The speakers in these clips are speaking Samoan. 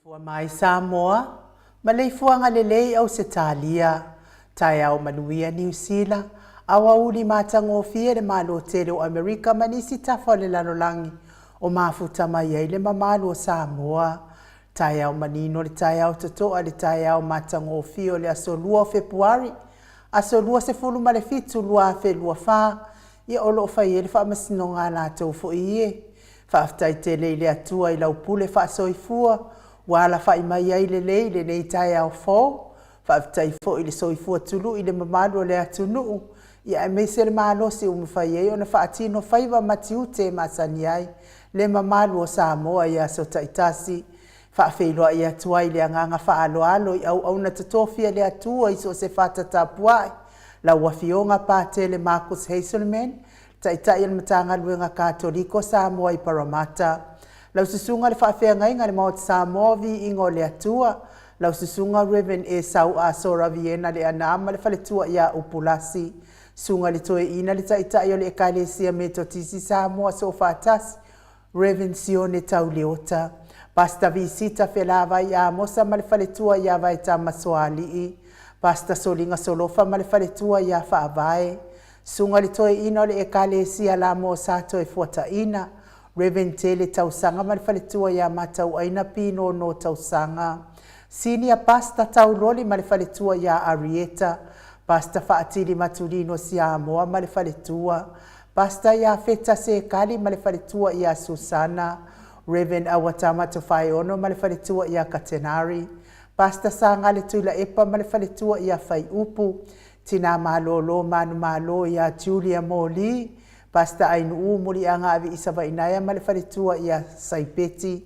Maleifua mai Samoa, maleifuaga lelei Ausetalia, taeao manuia Niu Sila, aoauli matagofie le Malo tele o Amerika ma nisi tafa o le lalolagi o mafuta mai ai le mamalu o Samoa. Taeao manino le taeao totoa le taeao matagofie o le aso 2 o Fepuari, aso 27 2024, ia o lo o fai ai le faamasinoga a latou foi ie. Faafetai tele i le Atua i lau pule faasoifua ua alafai mai ai lelei i lenei taeao fou. Faafetai foi i le soifua tului i le mamalu o le atunuu, ia aemaise le malosi ua mafai ai ona faatino faiva ma tiute e masani ai le mamalu o Samoa i aso taitasi. Faafeiloai atu ai i le agaga faaaloalo i auauna totofi a le Atua i so o se fata tapuai, lau Afioga Patele Marcus Hazelman, Taitai o le Matagaluega Katoliko Samoa i Paramata, lau Susuga i le Faafeagaiga i le Maota Samoa, Viiga o le Atua, lau Susuga Rev. Esau Asora Viena Leaana ma le faletua ia Upulasi, Susuga i le Toeaina le Taitai o le Ekalesia Metotisi Samoa Soofaatasi, Rev. Sione Tauleota, Pastor Visita Felavai Amosa ma le faletua ia Vaetama Soalii, Pastor Soliga Solofa ma le faletua ia Faavae, Susuga i le Toeaina o le Ekalesia Lamosa Toefuataina, Rev. Tele Tausaga ma le faletua ia Matauaina Pinono Tausaga, Senior Pastor Tauloli ma le faletua ia Arieta, Pastor Faatili Matulino Siamoa ma le faletua, Pastor Iafeta Sekali ma le faletua ia Susana, Rev. Auatama Tofaeono ma le faletua ia Katenari, Pastor Sagale Tuilaepa ma le faletua ia Faiupu, Tina Malolo Manumalo ia Julia Moli, Pastor Ainuu Muliaga Aviisavainaea ma le faletua ia Saipeti,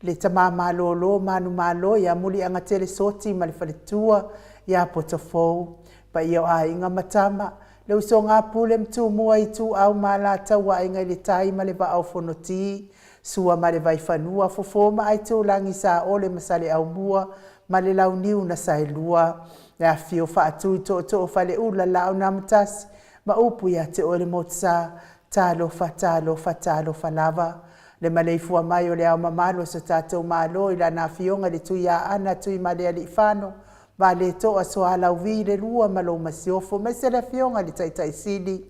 le Tama Malolo Manumalo ia Muliagatele Soti ma le faletua ia Potofou, paia o aiga ma tama, le usoga a Pule ma Tumua, Ituau ma Alataua, Aiga i le Tai ma le Vaa o Fonoti, Sua ma le Vaifanua, Fofo ma Aitulagi, Saole ma Saleaaumua ma le Launiu na Saelua, le afifio o Faatui, Tootoo o Faleula, Laau na Amotasi ma upu ia te oe le Motusa. Talofa, talofa, talofa lava. Le maleifua mai o le Ao Mamalu o so tatou Malo i Lana Afioga i le Tuiaana Tuimalealiifano Vaaletoa Sualauvi le Lua ma lou Masiofo, aemaise le Afioga i le Taitai Sili,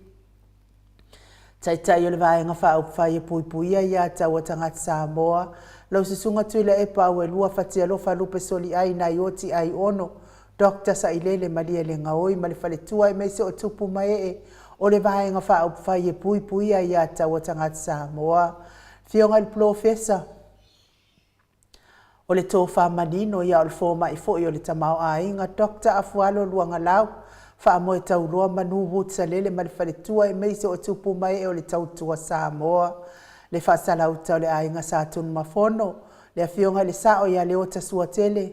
Taitai o le Vaega Faaupufai e Puipuia Ia Taua Tagata Samoa, lau Susuga Tuilaepa Auelua Fatialofa Lupe Soliai Naioti Aiono, Doctor Sailele Malielegaoi ma le faletua aemaise o tupu ma ee o le Vaega Faaupufai e Puipuia Ia Taua Tagata Samoa. Afioga i le Polofesa o le tofa manino ia o le fomai foi o le tamaoaiga Doctor Afualo Luagalau, Faamoe Tauloa Manu Woods-Alele ma le faletua aemaise o tupu ma ee o le tautua Samoa, le faasalauta o le aiga Sa Tunumafono, le afioga i le Sao ia Leota Suatele,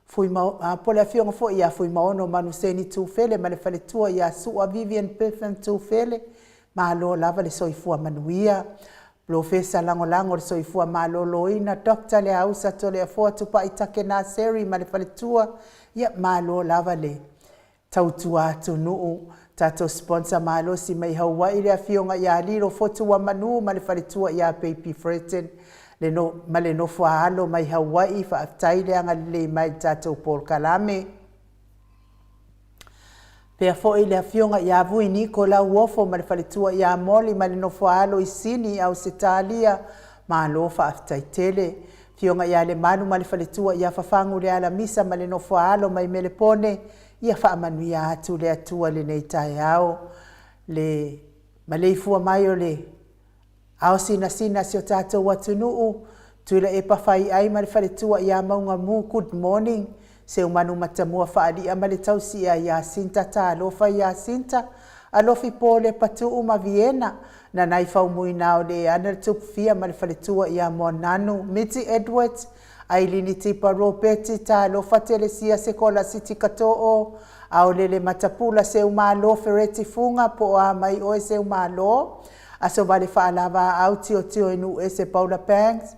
Fuimao, po o le afioga foi ia Fuimaono Manuseni Tufele ma le faletua ia Sua Vivian Bethan Tufele, malo lava le soifua manuia. Polofesa Lagolago o le Soifua Maloloina Doctor Leausa Toleafoa Tupai Take Naseri ma le faletua, ia malo lava le tautua atunuu. Tatou sponsor malosi mai Hawaii le afioga ia Lilo Fotuamanu ma le faletua ia Baby Freton le no, ma le nofo a alo mai Hawaii, faafetai le agalelei mai i le tatou polokalame. Pea foi le afioga ia Vui Niko Lauofo ma le faletua ia Molly ma le nofo a alo i Sini i Ausetalia, malo faafetai tele. Afioga ia Lemalu ma le faletua ia Fafagu Lealamisa ma le nofo a alo mai Melepone, ia faamanuia atu le Atua i lenei taeao. Le maleifua mai o le Ao sinasina si o tatou atunuu, Tuilaepa Faiai ma le faletua ia Maugamu, good morning, Seumanu Matamua Faalia ma le tausi ia Iasinta Talofa Iasinta, Alofi Pole Patuu ma Viena, Nanai Faumuina o Leana le Tupufia ma le faletua ia Moananu, Miti Edwards, Ailini Tipa Ropeti, Talofa Telesia Sekola Siti Kato'o, Aolele Matapula Seumalo Fereti Fuga po o a mai oe Seumalo, Aso Vale Faalava Aau Tiotio i Nuuese Paula Banks,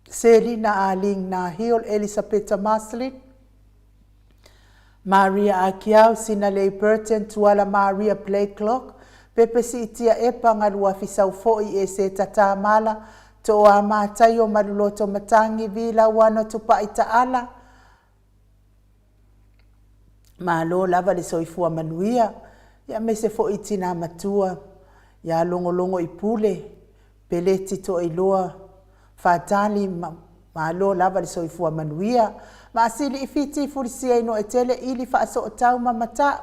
Selina Arlene Nahil, Elisapeta Maslin, Maria Akiau, Sinalei Burton, Tuala Maria Blakelock, Pepe Siitia Epa, Galuafi Saufo'i, Eseta Tamala, Tooamataio Maluloto Matangi Vila Uano Tupai Taala, Malo lava le soifua manuia, ia aemaise foi i tina matua ia Logologo i Pule, Peleti Toailoa, Fatali, malo lava le soifua manuia. Maasili i Fiti Fulisia i Noetele Ili Faasootau ma Matau,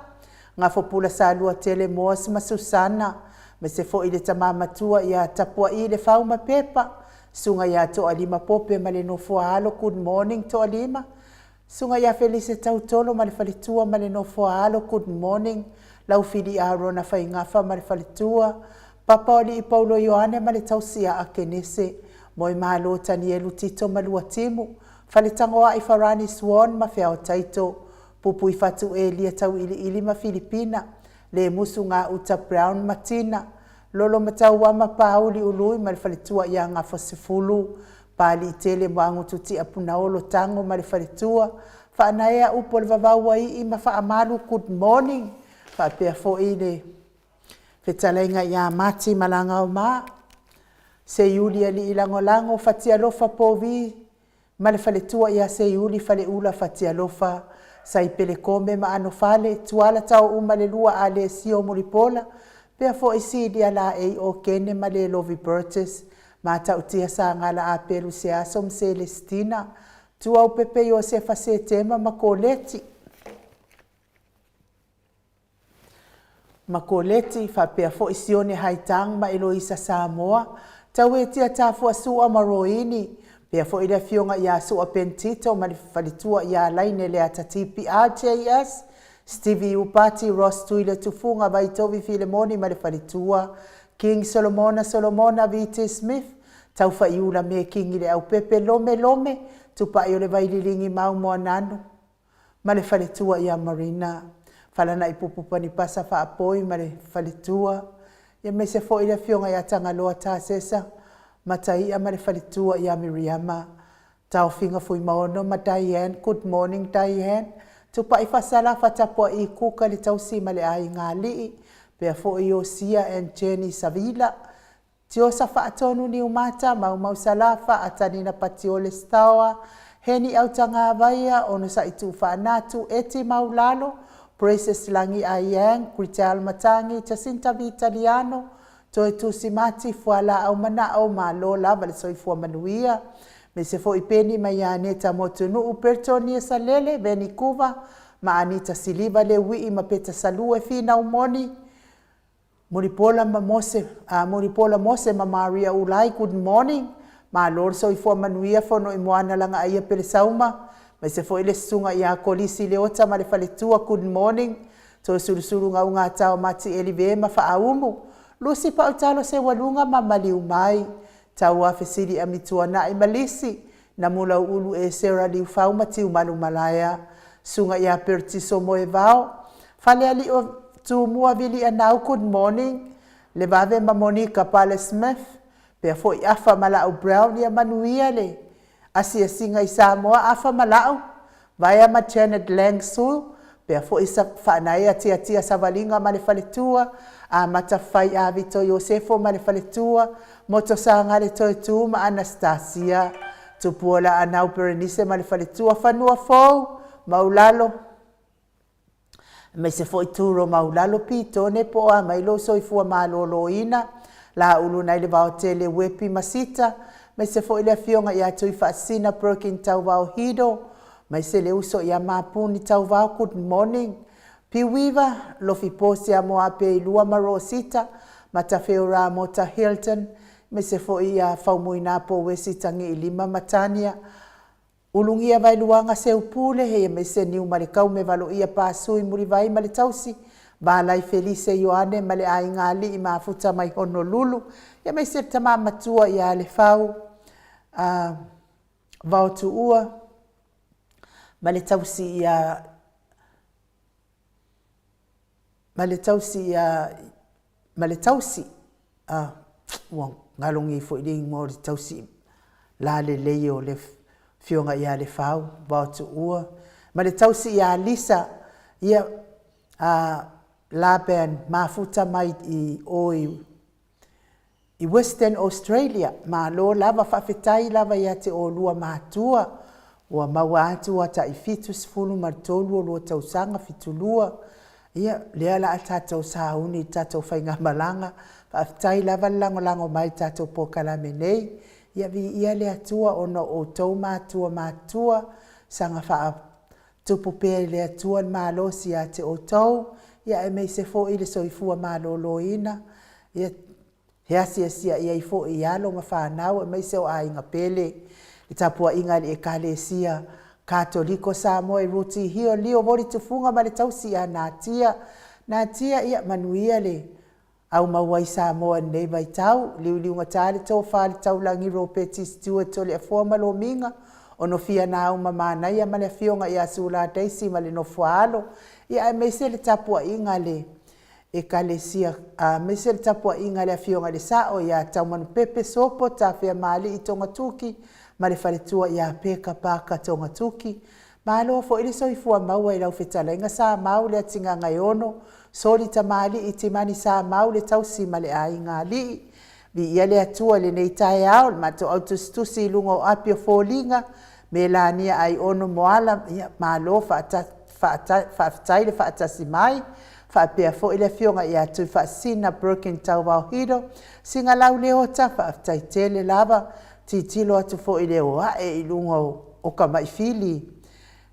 Gafopula Salua Tele Moas ma Susana, aemaise foi le tama matua ia Tapuai Lefau ma Pepa, Susuga ia Toalima Pope ma le nofo a alo, good morning Toalima. Susuga ia Felise Tautolo ma le faletua ma le nofo a alo, good morning. Laufili Arona Faigafa ma le faletua, Papa o Alii Paulo Ioane ma le tausi ia Akenese, Moemalo Tanielu Tito ma Luatimu, Faletagoai Farani Swan ma Feaotaito, Pupuifatu Elia Tauiliili ma Filipina, Lemusu Gauta Brown ma Tina, Lolomatauama Pauli Ului ma le faletua ia Gafosefulu, Paliitele Muagututia Punaolo Tago ma le faletua, Faanaea upu o le Vavau Aii ma Faamalu, good morning. Faapea foi le fetalaiga ia Mati Malagaoma, Seiuli Alii Lagolago, Fatialofa Povi ma le faletua ia Seiuli Faleula Fatialofa, Saipele Kome ma Anofale, Tuala Taouma le lua Alesio Mulipola, pea foi Silia Laei Okene ma Lelovi Burgess, Matautia Sagala Apelu Seaso ma Selesitina, Tuaupepe Iosefa Setema ma Koleti. Ma Koleti, faapea foi Sione Haitang ma Eloisa Samoa, Tauetia Tafua Sua ma Roini, pea foi le afioga ia Sua Pentito ma le faletua ia Laine Leata TPRJS, Stevie Upati, Ross Tuile Tufuga, Vaitovi Filemoni ma le faletua, King Solomona Solomona VT Smith, Taufaiula Me Kingi Leaupepe Lome Lome, Tupai o le Vaililigi Mau Moananu ma le faletua ia Marina, Falanaipupu Panipasa Faapoi ma le faletua, ia aemaise foi le afioga ia Tagaloa Tasesa Mataia ma le faletua ia Miriama, Taofiga Fuimaono ma Diane, good morning Diane, Tupai Fasala Fatapuai Kuka le tausi ma le aiga alii, pea foi Iosia and Jenny Savila, Tiosa Faatonu Niumata, Maumau Salafa, Atanina Patiole Staoa, Heni Autagavaia, Onosai Tuufaanatu, Eti Maulalo, Precious Lagi Aiyang, Gritel Matangi, Jacinta Vitaliano, Toetusi Mati, Fualaau Manao, malo lava le soifua manuia. Aemaise foi Peni ma Ianeta Motunuu, Bertonia Salele, Veni Kuva, ma Anita Siliva Leuii ma Peta Salue, Finau Moni, Mulipola ma Mose, a Mulipola Mose ma Maria Ulai, good morning. Malo le soifua manuia fono i Moana Lagaaia Pelesauma, aemaise foi le susuga ia Kolisi Leota ma le faletua, good morning. Toesulusulu Gaugata o Mati Elive ma Faaumu, Lusi Pautalo Seualuga ma Maliumai, Taua Fesili Amituanai ma Lisi, Namulauulu Esera Liufau ma Tiumalu Malaea, Susuga ia Pertiso Moevao, Falealii o Tumua Vili Anau, good morning, Levave ma Monica Pale Smith, pea foi Afa ma Lau Brown ia manuia le asiasiga i Samoa, Afa ma Lau, Vaea ma Janet Lang Sul, pea foi Faanaea Tiatia Savaliga ma le faletua, Amata Fai Avito Iosefo ma le faletua, Moto Sagale Toetu ma Anastasia, Tupuola Anau Berenice ma le faletua, Fanua Fou, Maulalo, aemaise foi Turo Maulalo Pitone po o a mai lou soifua maloloina, Laulu nai le Vaotele Uepi Masita, aemaise foi le afioga ia Tuifaasisina Perkin Tauvao Hido, aemaise le uso ia Mapuni Tauvao, good morning. Piuiva, Lofi Posia Moapeilua ma Rosita, Matafeo Ramota Hilton, aemaise foi ia Faumuina Pouesi Tagiilima ma Tania, Ulugia Vaeluaga Seupule, hei aemaise Niumalekau me Valoia Pasui Mulivai ma le tausi, Valai Felise Ioane ma le aiga alii mafuta mai Honolulu, aemaise le tama matua ia Lefau Vaotuua ma le tausi ia ma le tausi ia ma le tausi a ua galogi foi le igoa o le tausi lalelei o le afioga ia Lefau Vaotuua ma le tausi ia Lisa ia a Laban mafuta mai i o i. I Western Australia, malo lava, faafetai lava ia te olua matua, ua maua atu ua tai 73 o lua tausaga 72, ia, lea o le a tatou sauni i le tatou faigamalaga, faafetai lava le lagolago mai i le tatou polokalame nei. Ia viia le Atua ona o outou matua matutua, saga faatupu pea e le Atua le malosi ia te outou, ia aemaise foi le soifua maloloina, ia e asiasi ai foi i alo ma fanau aemaise o aiga pele. Le tapuaiga a le Ekalesia Katoliko Samoa i Rooty Hill, Lio Voli Tufuga ma le tausi ia Natia. Natia, ia manuia le aumau ai i Samoa i lenei vaitau, liuliugata le tofa i le taulagi Ropati Stewart Toleafoa ma Lomiga, Onofia Nauma Manaia ma le afioga ia Sula Daisy ma le nofo a alo, ia aemaise le tapuaiga a le Ekalesia, aemaise le tapuaiga a le Afioga i le Sao ia Taumanupepe Sopo Tafeamalii Togatuki ma le faletua ia Peka Parker Togatuki. Malo foi le soifua maua i lau fetalaiga Samau Leatigagaeono, Soli Tamalii Timani Samau le tausi ma le aiga alii. Viia le Atua i lenei taeao, le matou au tusitusi i luga o api o foliga, Melania Aiono Moala, ia malo faafetai le faatasi mai, faapea foi le afioga ia Tuifaasisina Broken Tauvao Hiro, Sigalau Leota, faafetai tele lava, tilotilo atu foi i le o ae i luga o tamaifili,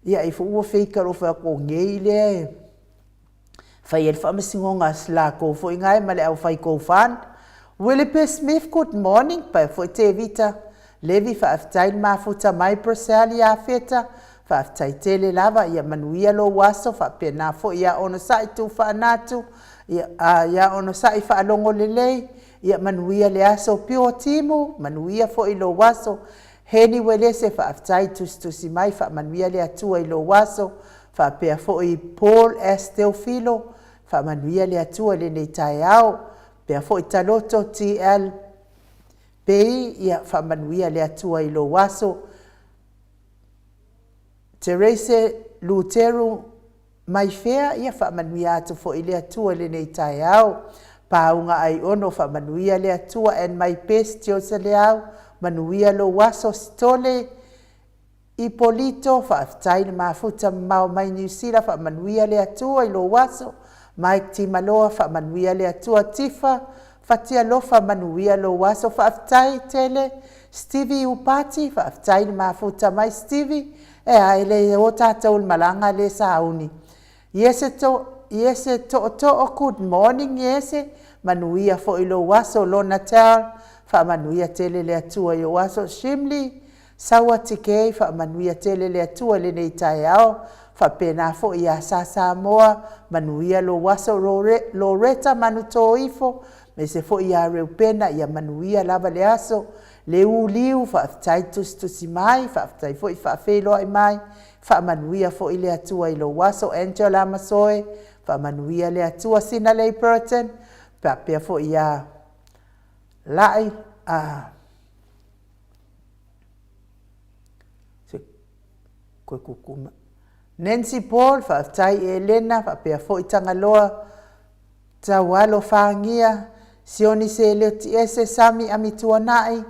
ia ai foi ua fake loa fai atu o nei lea e fai ai le faamasinoga a si latou foi nae ma le aufai GoFund. Willipe Smith, good morning, faapea foi Tevita Levi, faafetai le mafuta mai Brosell Iafeta, faafetai tele lava, ia manuia lou aso, faapena foi ia Onosai Tuufaanatu, ia, ia Onosai Faalogo Lelei, ia manuia le aso. Pio Timu, manuia foi lou aso. Heni Uelese, faafetai tusitusi mai, faamanuia le Atua i lou aso. Faapea foi Paul S. Teofilo, faamanuia le Atua i lenei taeao. Faapea foi Taloto TL Pei, ia faamanuia le Atua i lou aso. Terese Luteru Maifea, ia faamanuia atu foi le Atua i lenei taeao. Pauga Aiono, faamanuia le Atua. And my best, Jose Leau, manuia lou aso. Sitole Ipolito, faafetai le mafuta mamao mai Niu Sila, faamanuia le Atua i lou aso. Mike Timaloa, faamanuia le Atua. Tifa Fatialofa, manuia lou aso. Faafetai tele Stevie Upati, faafetai le mafuta mai Stevie. E a, e le o tatou i le malaga lea sauni. Iese to, Iese Tootoo, good morning Iese, manuia foi lou aso. Lona Tell, faamanuia tele le Atua i ou aso. Shimley Saua Tikei, faamanuia tele le Atua i lenei taeao. Faapena foi ia Sa Samoa, manuia lou aso. Loretta Manutoifo, aemaise foi ia Reupena, ia manuia lava le aso. Leu Liu, faafetai tusitusi mai, faafetai foi faafeiloai mai, faamanuia foi le Atua i lou aso. Angel Amasoe, faamanuia le Atua. Sinalei Burton, faapea foi ia Lai, a Nancy Paul, faafetai i Elena, faapea foi Tagaloa, Taualo Fagia, Sioni Seletiese, Sami Amituanai,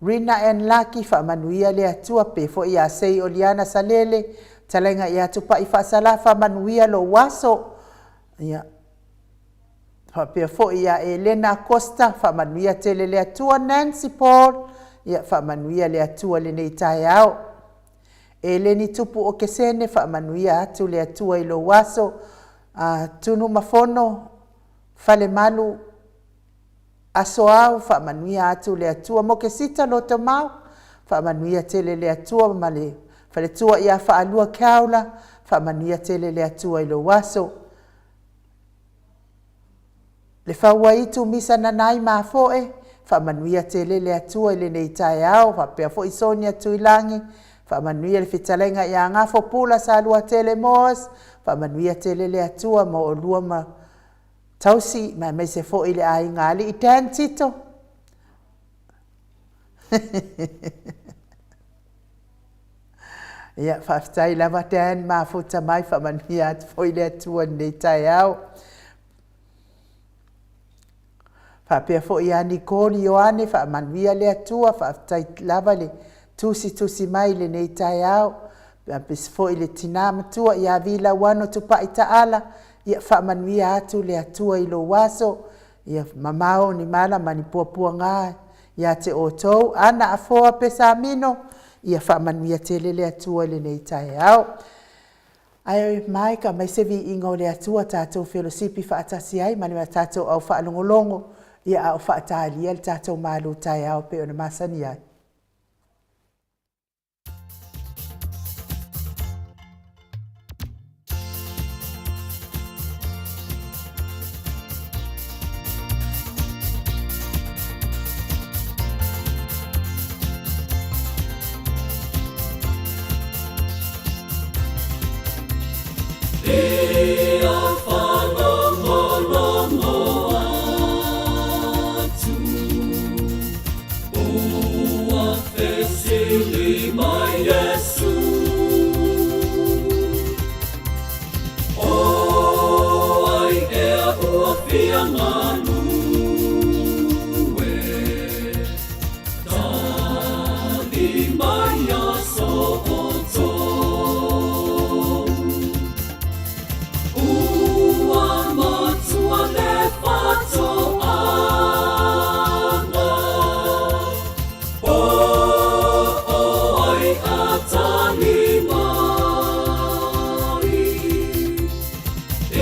Rina and Lucky, faamanuia le Atua, pe foi ia Sei Oliana Salele, talaiga ia Tupai Faasala, faamanuia lou aso. Ia, faapea foi ia Elena Acosta, faamanuia tele le Atua. Nancy Paul, ia faamanuia le Atua i lenei taeao. Eleni Tupu Okesene, faamanuia atu le Atua i lou aso. Tunumafono Falemalu Asoau, faamanuia atu le Atua. Mokesita Lotomau, faamanuia tele le Atua ma le faletua ia Faalua Keaula, faamanuia tele le Atua i lou aso. Le Fauaitu Misa Nanai Mafoe, faamanuia tele le Atua i lenei taeao, faapea foi Sonia Tuilagi, faamanuia le fetalaiga ia Gafo Pula Saluatele Moas, faamanuia tele le Atua ma oulua ma tausi, ma aemaise foi le aiga alii Dan Tito. Ia, faafetai lava Dan, mafuta mai, faamanuia atu foi le Atua i lenei taeao. Faapea foi ia Nicole Ioane, faamanuia le Atua, faafetai lava le tusitusi mai i lenei taeao. Faapea foi le tina matua ia Vilauano Tupai Taala, ia faamanuia atu le Atua i lou aso, ia mamao ni mala ma ni puapuaga ia te outou. Ana Afoa Pesamino, ia faamanuia tele le Atua i lenei taeao. Ae ma e aumai se viiga o le Atua tatou felosipi faatasi ai ma le tatou au faalogologo, ia a o faatalia le tatou malu taeao pei ona masani ai. Ia faalogologo atu, ua fesili mai Iesu, O ai ea ua fia galue? Tali mai ia so outou. Ua matua le faatoaga, po o ai a tali mai. I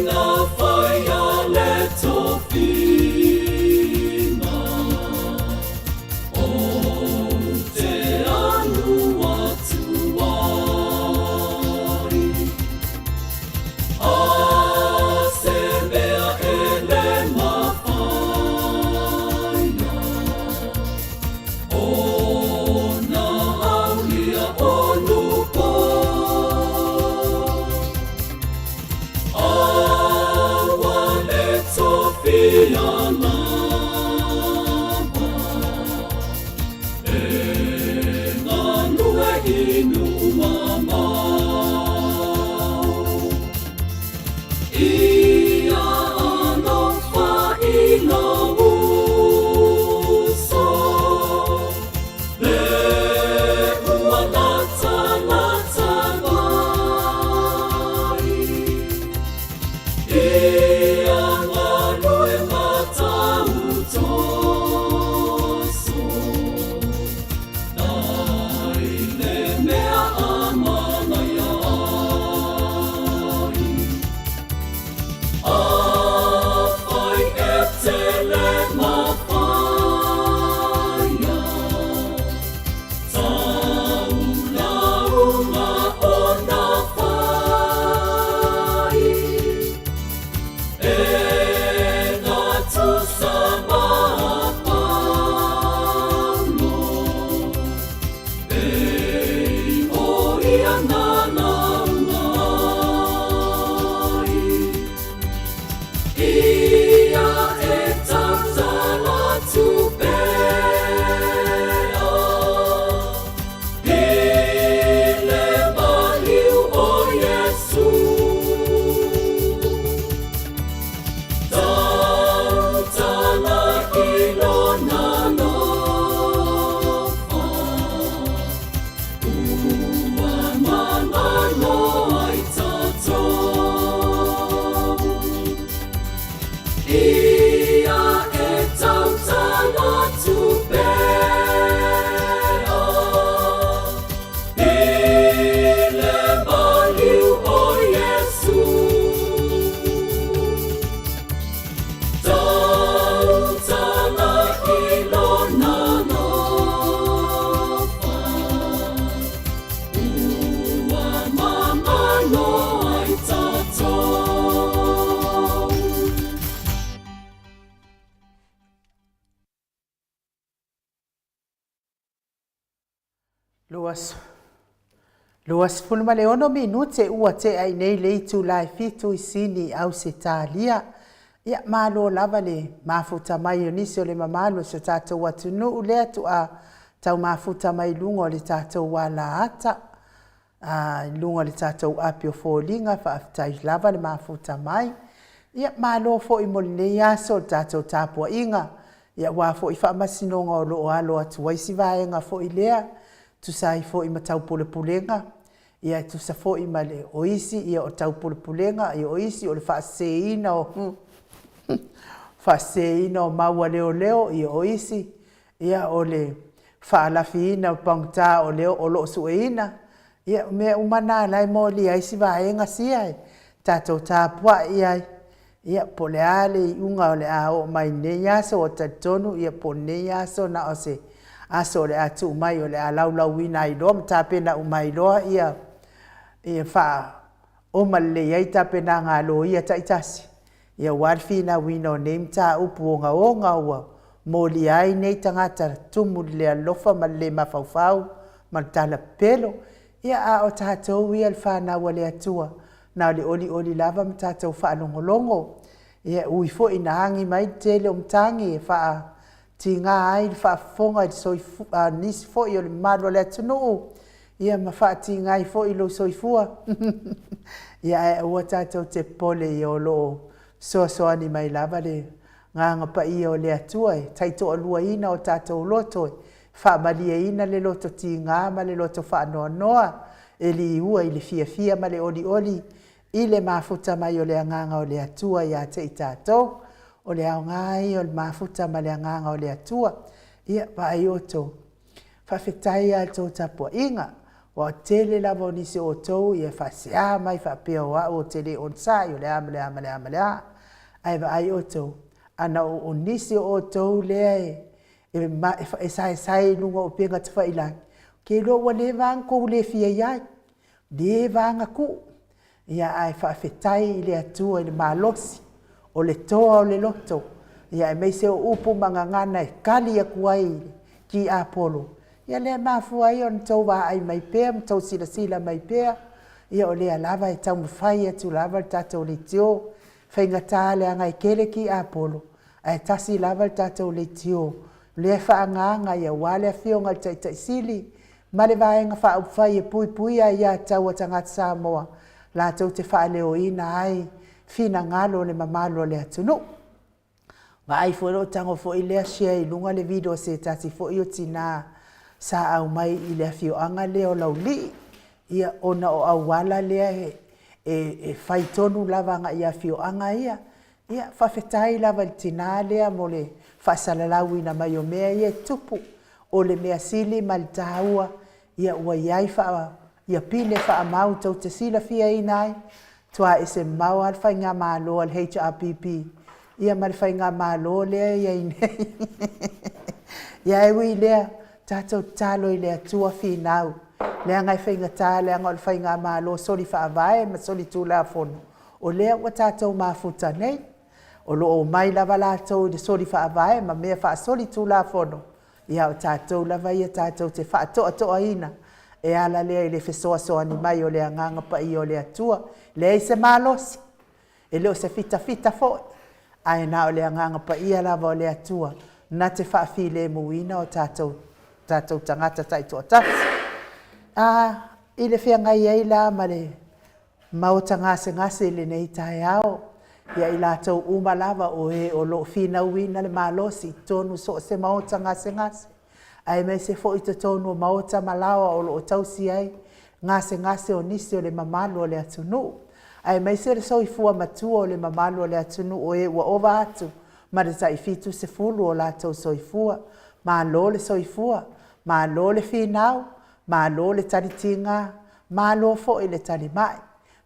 ngā whai a le tofiga, o te alu atu ai. A se mea e le mafaia, o na aulia o lupo. A ua le tofia lava, e galue i nuu mamao. Ia alofa i lou uso, le ua latalata mai. Ia galue ma tautoso, nai le mea a manaia ai. Afai e te le mafaia, taulauga o na fai. E gatusa ma Paulo, pei o ia na lauga ai. Ia e tautala atu pea, i le maliu o Iesu. Tautala i lona alofa, ua magalo ai tatou. Ia e tautala atu pea, i le maliu o Iesu. Tautala i lona alofa, ua magalo ai tatou. 26 minute ua tea i nei le itula e 7 i Sini, Ausetalia. Ia, malo lava le mafuta mai o nisi o le mamalu o si o tatou atunuu lea tu'a tau mafuta mai luga o le tatou alaata, i luga o le tatou api o foliga. Faafetai lava le mafuta mai. Ia, malo foi mo lenei aso i le tatou tapuaiga, ia aua foi faamasinoga o lo o alo atu ai si vaega foi lea, e tusa ai foi ma taupulepulega, ia e tusa foi ma le, o isi o taupulepulega, o isi o le faaseseina o faaseseina o mau a leoleo, ia o isi o le faalafiina pagota o lo o sueina. Ia o mea uma na o la e molia ai si vaega sia e tatou tapuai ai, ia po o le a le iuga o le a oo mai i lenei aso. Ou te talitonu po o lenei aso na o se aso o le a tuu mai o le a laulauina ai loa ma tapena uma ai loa faauma lelei ai tapenaga a loia taitasi, aua le finauina o nei mataupu ogaoga ua molia ai nei tagata e tumu i le le alolofa ma le le mafaufau ma le talapepelo. Ia, a o tatou ia le fanau a le Atua, na o le olioli lava ma tatou faalogologo. Ia, e ui foi ina agi mai le tele o matagi e faatiga ai le faafofoga a nisi foi o le mamalu o le atunuu, ia ma faatiga ai foi lou soifua. Ae aua tatou te popole, o lo o fesoasoani mai lava le Agaga Paia o le Atua e taitoaluaina o tatou loto e faamalieina le loto tiga ma le loto faanoanoa e liua i le fiafia ma le olioli i le mafuta mai o le Agaga o le Atua ia te i tatou. O le aoga ia o le mafuta ma le Agaga o le Atua. Ia, vaai outou, faafetai lava i le tou tapuaiga, aua o le tele lava o nisi o outou e faasea mai faapea o au ou te le onosai, o le a ma le a ma le a ma le a. Ae vaai outou, ana o nisi o outou lea e saesae i luga o upega tafailagi, ou te iloa ua leva lava ona outou le fia i ai, leva lava ona tuu. Ae faafetai i le Atua i le malosi o le toa o le loto, aemaise o upu ma gagana e tali atu ai i le tiapolo, ia lea e mafua ai ona outou vaai mai pea ma outou silasila mai pea, ia o lea lava e taumafai atu lava le tatou leitio. E faigata leaga e tele tiapolo, ae tasi lava le tatou leitio o lea e faaagaaga aua le Afioga i le Taitai Sili ma le Vaega Faaupufai e Puipuia Aia Tatau a Tagata Samoa, latou te faaleoina ai finagalo o le mamalu o le atunuu. Vaai foi lou tago foi lea share i luga le video a se tasi foi o tina sa aumai i le afioaga lea o Laulii, ia ona o auala lea e fai tonu lava agai i afioaga ia. Ia, faafetai lava i le tina lea mo le faasalalauina mai o mea ia e tutupu. O le mea sili ma le taua, ia ua i ai pine faamau tou te silafiaina ai, matua ese mamao lava le faigamalo a le HRPP ia ma le faigamalo lea e i ai nei. Ae ui i lea, tatou tatalo i le Atua finau, leaga e faigata leaga o le faigamalo soli faavae ma soli tulafono, o lea ua tatou mafuta nei. O lo o omai lava latou i le soli faavae ma mea faasolitulafono, a o tatou lava ia tatou te faatoatoaina e ala lea i le fesoasoani mai o le Agaga Paia o le Atua. E leai se malosi, e le o se fitafita foi, ae na o le Agaga Paia lava o le Atua na te faafilemuina o tatou tagata taitoatasi. I le feagai ai la ma le maota gasegase i lenei taeao, ia i latou uma lava o e o lo o finauina le malosi i totonu o so o se maota gasegase, aemaise foi totonu o maota ma laoa o lo o tausi ai gasegase o nisi o le mamalu o le atunuu, aemaise le soifua matua o le mamalu o le atunuu o e ua ova atu ma le tai 70 o latou soifua. Malo le soifua, malo le finau, malo le talitiga, malo foi le talimai.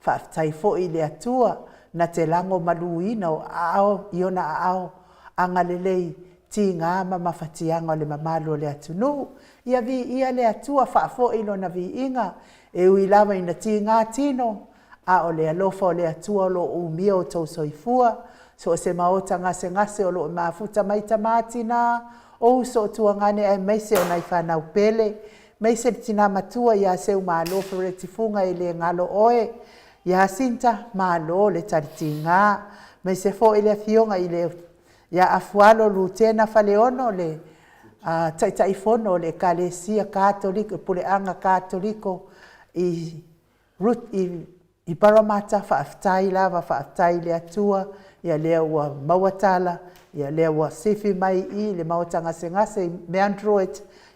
Faafetai foi i le Atua na te lagomaluina o aao i ona aao agalelei tiga ma mafatiaga o le mamalu o le atunuu. Ia viia le Atua, faafoi Lona viiga, e ui lava ina tiga tino, a o le alofa o le Atua o lo o umia outou soifua. So o se maota gasegase o lo o mafuta mai tama tina, o uso o tuagane aemaise o nai fanau pele, aemaise le tina matua ia Seumalo Fereti Fuga e le galo oe, ia Sinta, malo le talitiga, aemaise foi le afioga i le ia Afualo Lutena Faleono, le Taitaifono o le Ekalesia Katoliko, Puleaga Katoliko i Ruth i Paramata, faafetai lava, faafetai i le Atua. Ia lea ua maua tala, ia lea ua sifi mai i le maota gasegase i Android,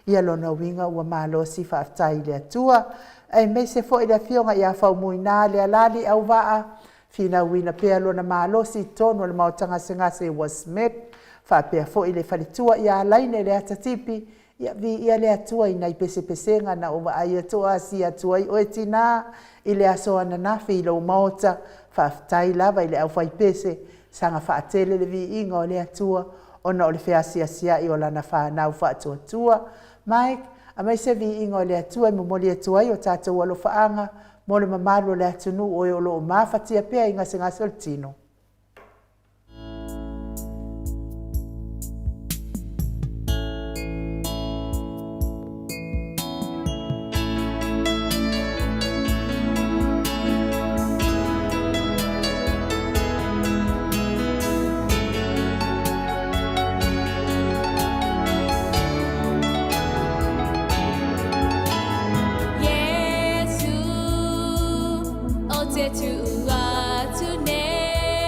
ia lona uiga ua malosi faafetai i le Atua. Aemaise foi le afioga ia Faumuina Lealali Auvaa, finauina pea lona malosi i totonu o le maota gasegase i Westmed, faapea foi le faletua ia Laine Leatatipi, ia viia le Atua i nai pesepesega na ou vaai atu o asia atu ai oe tina i le aso ananafi i lou maota. Faafetai lava i le aufaipese, saga faatele le viiga o le Atua ona o le feasiasiai o lana fanau faatuatua. Mike, aemaise viiga o le Atua e momoli atu ai o tatou alofaaga mo le mamalu o le atunuu o e o lo o mafatia pea i gasegase o le tino. Iesu, o te tuu atu nei.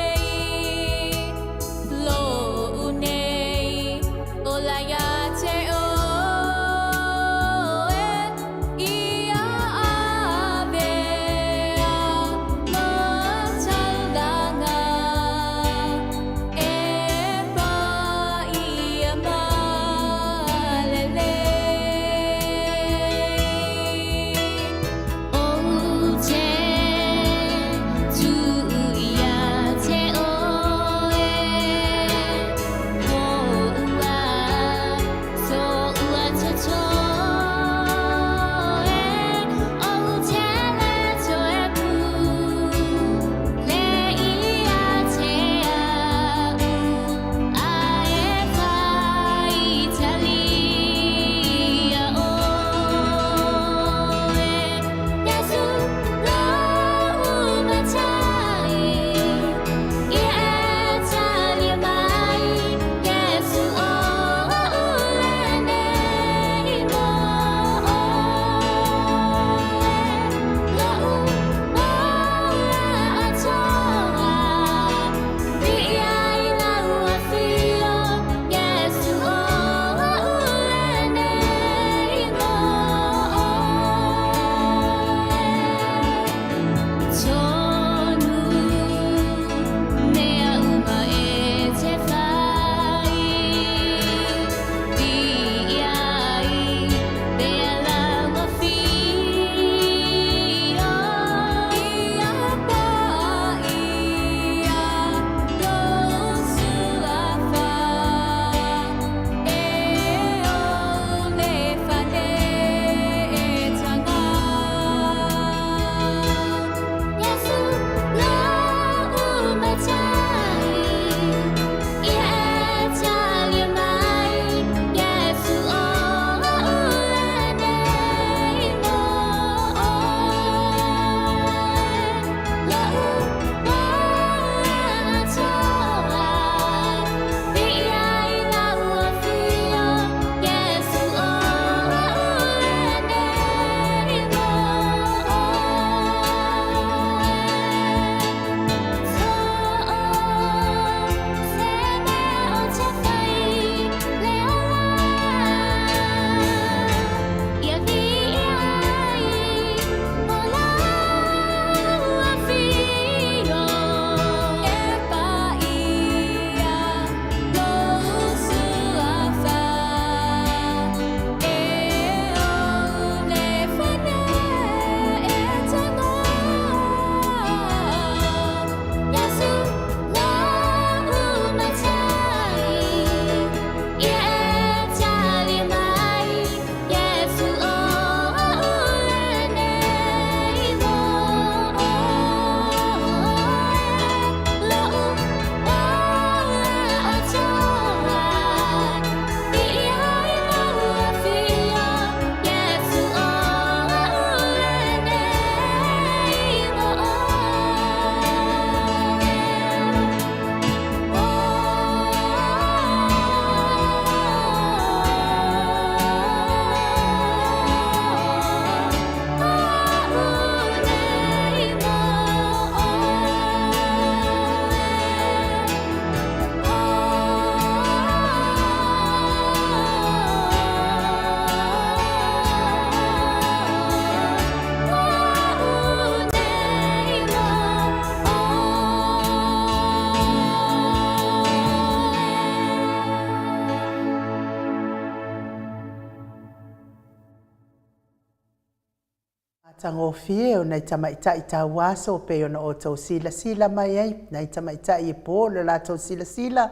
Matagofie o nai tamaitai tauaso pei ona outou silasila mai ai, nai tamaitai e po lo latou silasila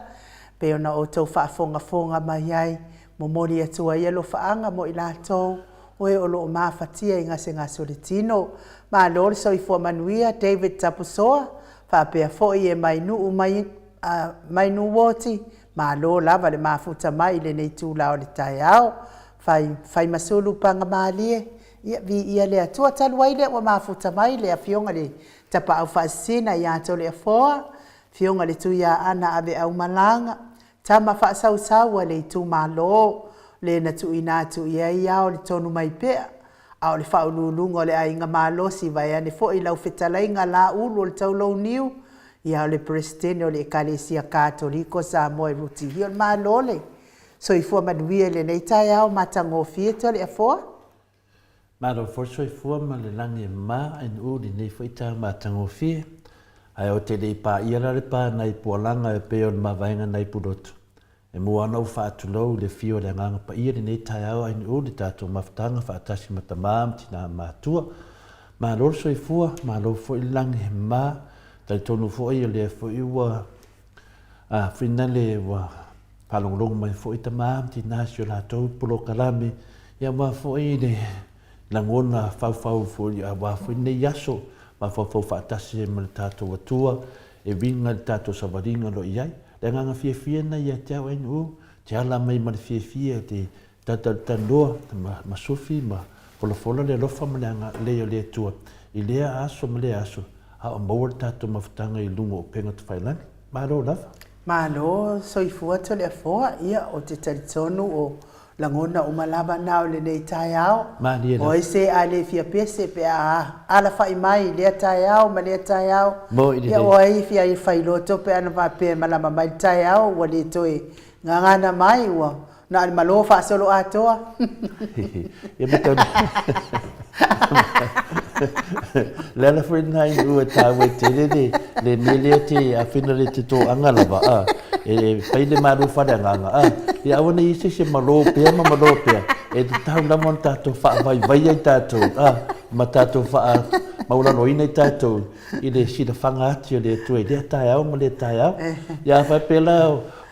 pei ona outou faafogafoga mai ai. Momoli atu ai alofaaga mo i latou o e o lo o mafatia i gasegase o le tino. Malo le soifua manuia David Tapusoa faapea foi e Mainuu mai Mainuu Uoti, malo lava le mafuta mai i lenei itula o le taeao. Fai Faimasulu Pagamalie, ia viia le Atua. Talu ai lea ua mafuta mai le Afioga i le Tapaau Faasisina ia Toleafoa, Afioga i le Tuiaana Aveaumalaga, tama faasausau a le itumalo, le na tuuina atu i ai ao le tonu mai pea, a o le faauluuluga o le Aiga Malosi, vaeane foi lau fetalaiga Laulu o le Taulauniu, ia o le Peresetene o le Ekalesia Katoliko Samoa i Rutihia. O le Malo le soifua manuia i lenei taeao matagofie Toleafoa. Malo foi le soifua ma le lagi e mama ae nuu lenei foi taeao matagofie. Ae ou te le i paia la le pa nai Pualaga e pei o le mavaega nai Pulotu. E mua ona ou faatulou i le afio o le Agaga Paia i lenei taeao ae nuu le tatou mafutaga faatasi ma tama ma tina matua. Malo le soifua, malo foi le lagi e mama. Talitonu foi o lea foi ua a finale ua faalogologo mai foi tama ma tina i si o latou polokalame, ia aua foi le lagona faufau foi aua foi lenei aso, mafaufau faatasi ai ma le tatou Atua e uiga i le tatou savaliga o lo o i ai. Le agaga fiafia lena ia te au NU, te ala mai ma le fiafia te talatalanoa ma sufi ma folafola le alofa ma le agalelei o le Atua i lea aso ma lea aso, a o maua le tatou mafutaga i luga o upega tafailagi. Malo lava. Malo soifua Toleafoa, ia ou te talitonu o lagona uma lava na o lenei taeao. Malie lava. O ai se a le fia pese pe a alafai mai i lea taeao ma lea taeao. Moi lelei. Ia o ai e fia failoto pe ana faapea e malama mai le taeao ua le toe gagana mai ua Na o le malo faasolo atoa. Ia ma tau Le ala foi lena i nuu e taua ai tele le le mea lea te afena le te toaga lava a e fai le malo faaleagaga a ia aua ne i se se malo pea ma malo pea e tatau lava ona tatou faavaivai ai tatou a ma tatou faa maualaloina ai tatou i le silafaga ati o le Atua i lea taeao ma lea taeao. Ia a faapea la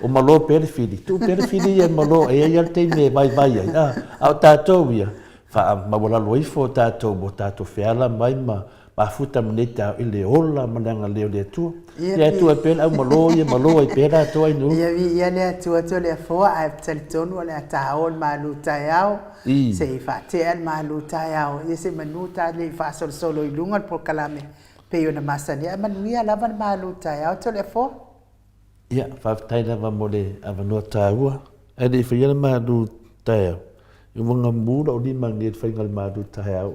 o malo pea le fili, tuu pea le fili ia e malo, e i ai lava le taimi e vaivai ai, a, a o tatou ia, faamaualalo ifo tatou ua tatou feala mai ma mafuta ma nei taeao i le ola ma le agalelei o le Atua. Ia tuu ai pea le aumalo ia malo ai pea latou ai nuu. Ia viia le Atua Toleafoa, ae talitonu o le a taoa le malu taeao, se i faatea le malu taeao, ia se manu ta le i faasolosolo i luga le polokalame pei ona masani ai. Ae manuia lava le malu taeao Toleafoa. Ia, faafetai lava mo le avanoa taua. Ae le i faia le malu taeao, ua gamu lou lima nei i le faiga o le malu taeao.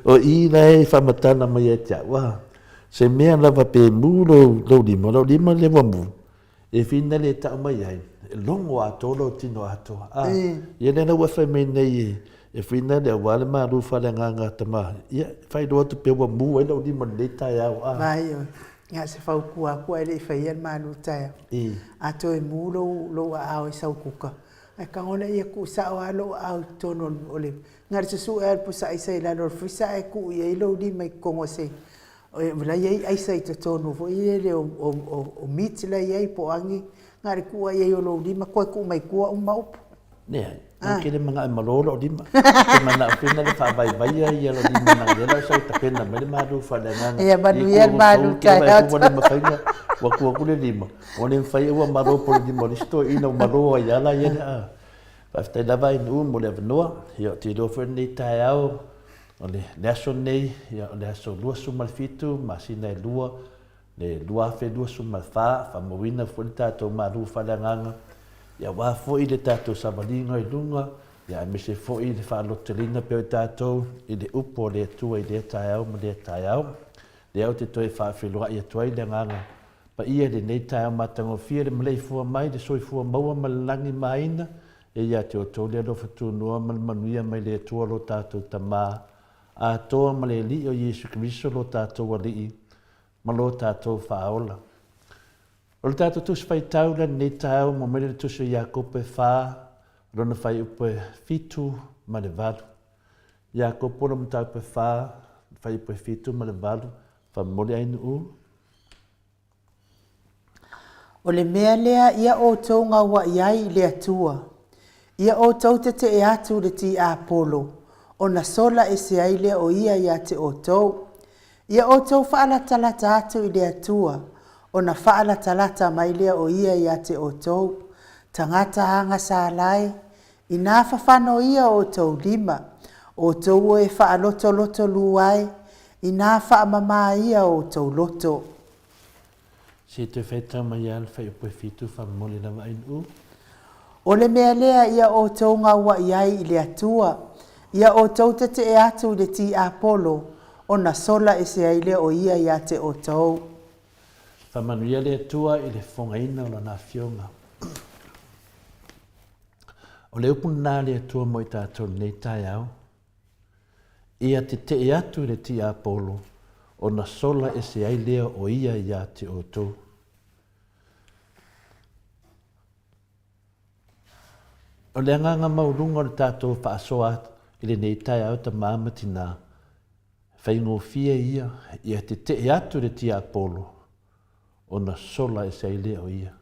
O i la e faamatala mai ia te au, a, se mea lava pe mu lou lima, lou lima lea ua mu, E whina le tau mai ai, e logo atoa lou tino atoa. A, ia lea la ua e fai mai nei e, e whina le aua le malu faaleagaga a tama, ia, faailoa atu pea ua mu ai lou lima i lenei taeao, a. Vai oe, ia se fautua atu ae le i faia le malu taeao. A toe mu lou, lou aao i sau kuka, ae tago lea ia tuu sao lava lou aao i totonu o le, na o le susue lava o le pusa aisa i lalo o le freezer ae tuu i ai lou lima i totonu o se La e i ai aisa i totonu foi lele o meat la e i ai po o a ni, na o le tuu lava i ai o lou lima toe tuu mai tua uma upu. Leai, ou te le manao e malo lou lima. Ou te manao foi na le faavaivaia ia lou lima leaga o lea la ua sau tapena mai le malu faaleagaga. Ia manuia le malu taeao. Ua le mafai ona, ua tuu atu le lima, ua le mafai ua malo po o le lima o le isi toeaina ua malo ai lava la ia le a. Faafetai lava Ainuu mo le avanoa. Ia ou te iloa foi lenei taeao O le aso lenei, o le aso 27 masina e 2, le 2024, faamauina foi le tatou malu faaleagaga, aua foi le tatou savaliga i luga, aemaise foi le faalototeleina pea o tatou i le upu a le Atua i lea taeao ma lea taeao. Lea ou te toe faafeiloai atu ai le agaga paia i lenei taeao matagofie, le maleifua mai, le soifua maua ma le lagi maina, E ia te outou le alofa tunoa ma le manuia mai le Atua lo tatou Tama atoa ma le Alii o Iesu Keriso lo tatou Alii ma lo tatou Faaola. O le tatou Tusi Faitau la lenei taeao ua mai le Tusi o Iakopo e fa, Lona fuaiupu e 7 ma le 8. Iakopo lona mataupu e 4, fuaiupu e 7 ma le 8, Faamomoli Ainuu. O le mea lea ia outou gauaʻi ai i le Atua, ia outou teteʻe atu i le tiapolo, ona sola ese ai lea o ia iā te outou. Ia outou faalatalata atu i le Atua, ona faalatalata mai lea o ia iā te outou. Tagata agasala e, inā fafano ia o outou lima, outou o e faalotoloto lua e, inā faamamā ia o outou loto. Se i toe faitau mai lava le fuaiupu e 7 faamomoli lava Ainuu. O le mea lea ia outou gauaʻi ai i le Atua, ia outou teteʻe atu i le tiapolo, ona sola ese ai lea o ia iā te outou. Faamanuia le Atua i le fofogaina o Lana Afioga. O le upu lena a le Atua mo i tatou i lenei taeao, Ia tetee atu i le tiapolo, ona sola ese ai lea o ia iā te outou. O le agaga maualuga o le tatou faasoa i lenei taeao tama ma tinā, faigofie ia ia tetee atu le tiapolo ona sola ese ai lea o ia.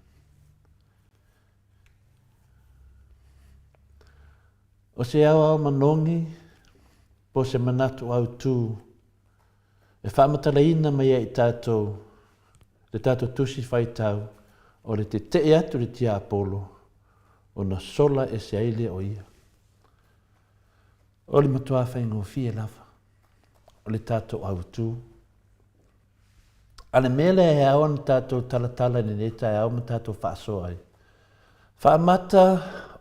O se aoao manogi po o se manatu autū e faamatalaina mai ai i tatou le tatou tusi faitau o le tetee atu i le tiapolo ona sola ese ai lea o ia. O le matua faigofie lava o le tatou autu. A le mea lea e ao ona tatou talatala i lenei taeao ma tatou faasoa ai, faamata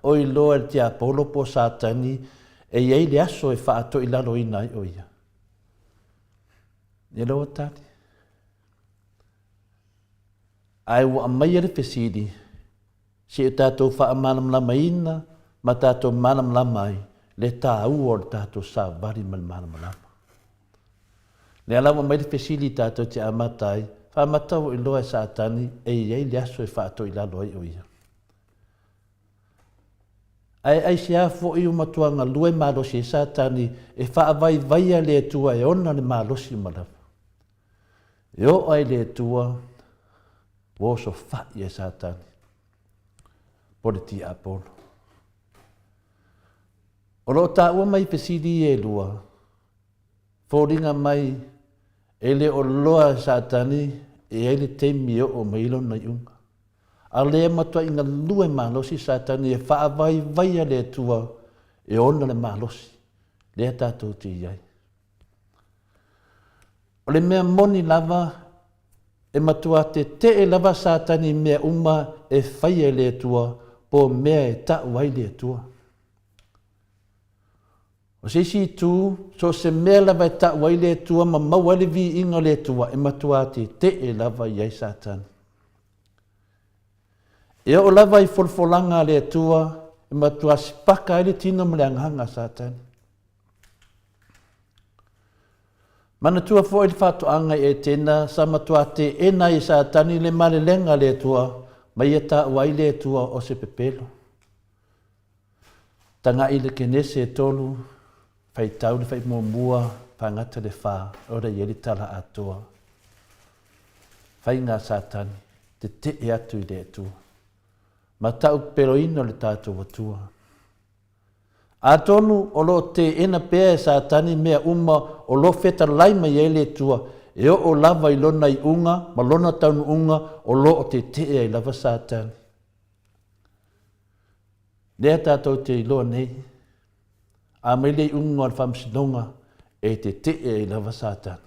o iloa e le tiapolo po o Satani e i ai le aso e faatoilaloina ai o ia. Ia lau tali. Ae ua aumaia le fesili, seia tatou faamalamalamaina ma tatou malamalama ai le taua o le tatou savali ma le malamalama. Lea la ua aumai le fesili tatou te amata ai, faamata ua iloa e Satani e i ai le aso e faatoilalo ai o ia. Ae aisea foi ua matua galue malosi ai Satani e faavaivaia le Atua e ona le malosi uma lava. E oo ai le Atua ua osofai e Satani po le tiapolo. O lo o taua mai i fesili ia e lua, foliga mai e le o loa e Satani e i ai le taimi e oo mai ai lona iuga. A o lea e matuai galue malosi Satani e faavaivaia le Atua e ona le malosi lea tatou te i ai. O le mea moni lava, e matua tetee lava Satani i mea uma e faia e le Atua po o mea e tau ai le Atua. O se isi itu, so o se mea lava e tau ai le Atua ma maua ai le viiga o le Atua, e matua tetee lava i ai Satani. E oo lava i folafolaga a le Atua, e matua sipaka ai le tino ma le agaga a Satani. Manatua foi le faatoaga i Etena sa matua teena ai e Satani le malelega a le Atua ma ia taua ai le Atua o se pepelo. Tagaʻi le Kenese e tolu, faitau le faimuamua, fagata le fa, ora i ai le tala atoa. Faiga a Satani, tetee atu i le Atua. Ma tau pepeloina o le tatou Atua. Atonu o lo o teena pea e Satani mea uma o lo o fetalai mai ai le Atua, e oo lava i lona iuga ma lona taunuuga o lo o tetee ai lava Satani. Lea tatou te iloa nei, a mai le iuga o le faamasinoga, e tetee ai lava Satani.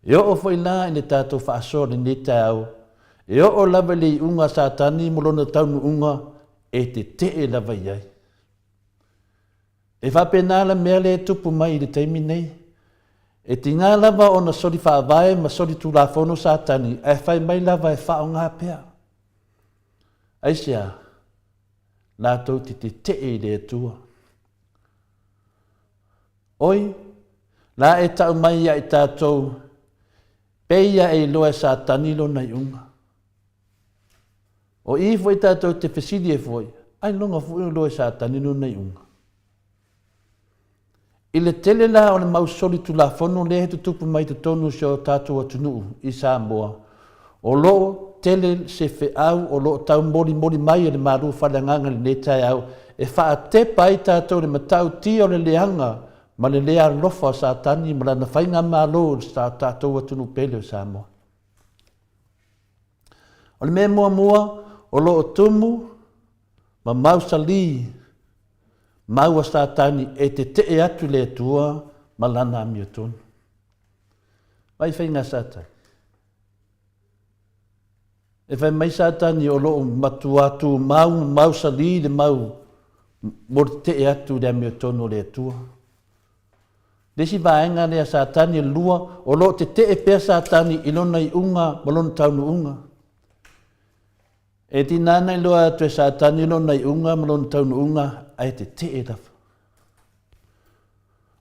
E oo foi la i le tatou faasoa i lenei taeao, e oo lava i le iuga a Satani ma lona taunuuga e tetee lava i ai. E faapena la mea lea e tupu mai i le taimi nei. E tiga lava ona soli faavae ma soli tulafono Satani ae fai mai lava e faaaoga pea. Aisea? Latou te tetee i le Atua. Oi, la e tau mai ia i tatou, peia e iloa e Satani lona iuga. O i foi tatou te fesili ai foi, Ailoga foi o iloa e Satani lona iuga. I le tele la o le mau solitulafono lea e tutupu mai totonu o si o tatou atunuu i Samoa, o lo o tele se feau o lo o taumolimoli mai e le malu faaleagaga i lenei taeao e faatepa ai tatou i le matautia o le leaga ma le le alofa o Satani ma lana faigamalo i le tatou atunuu pele o Samoa. O le mea muamua, o lo o tumu ma mausali mau a Satani e tetee atu i le Atua ma Lana amiotonu. Vaai faiga a Satani. E fai mai Satani o lo o matuā tumau ma mausali le mau mo le tetee atu i le amiotonu o le Atua. Le isi vaega lea Satani e lua, o lo o tetee pea Satani i lona iuga ma lona taunuuga. E tiga ana iloa atu e Satani lona iuga ma lona taunuuga, ae tetee lava.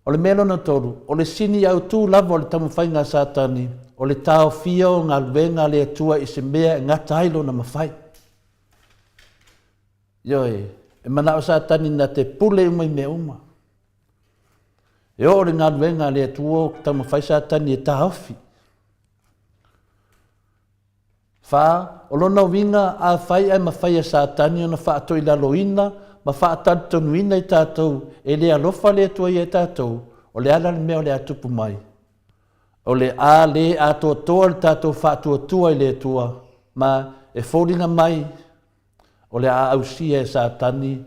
O le mea lona tolu, o le sini autu lava o le taumafaiga a Satani, o le taofia o galuega a le Atua i se mea e gata ai lona mafai. Ioe, e manao Satani na te pule uma i mea uma. E oo le galuega a le Atua o taumafai Satani e taofi. Fa, o lona uiga, afai ae mafai e Satani ona faatoilaloina ma faatalitonuina i tatou e le alofa le Atua ia tatou, o le a la le mea o le a tupu mai? O le a le atoatoa le tatou faatuatua i le Atua, ma e foliga mai o le a ausia e Satani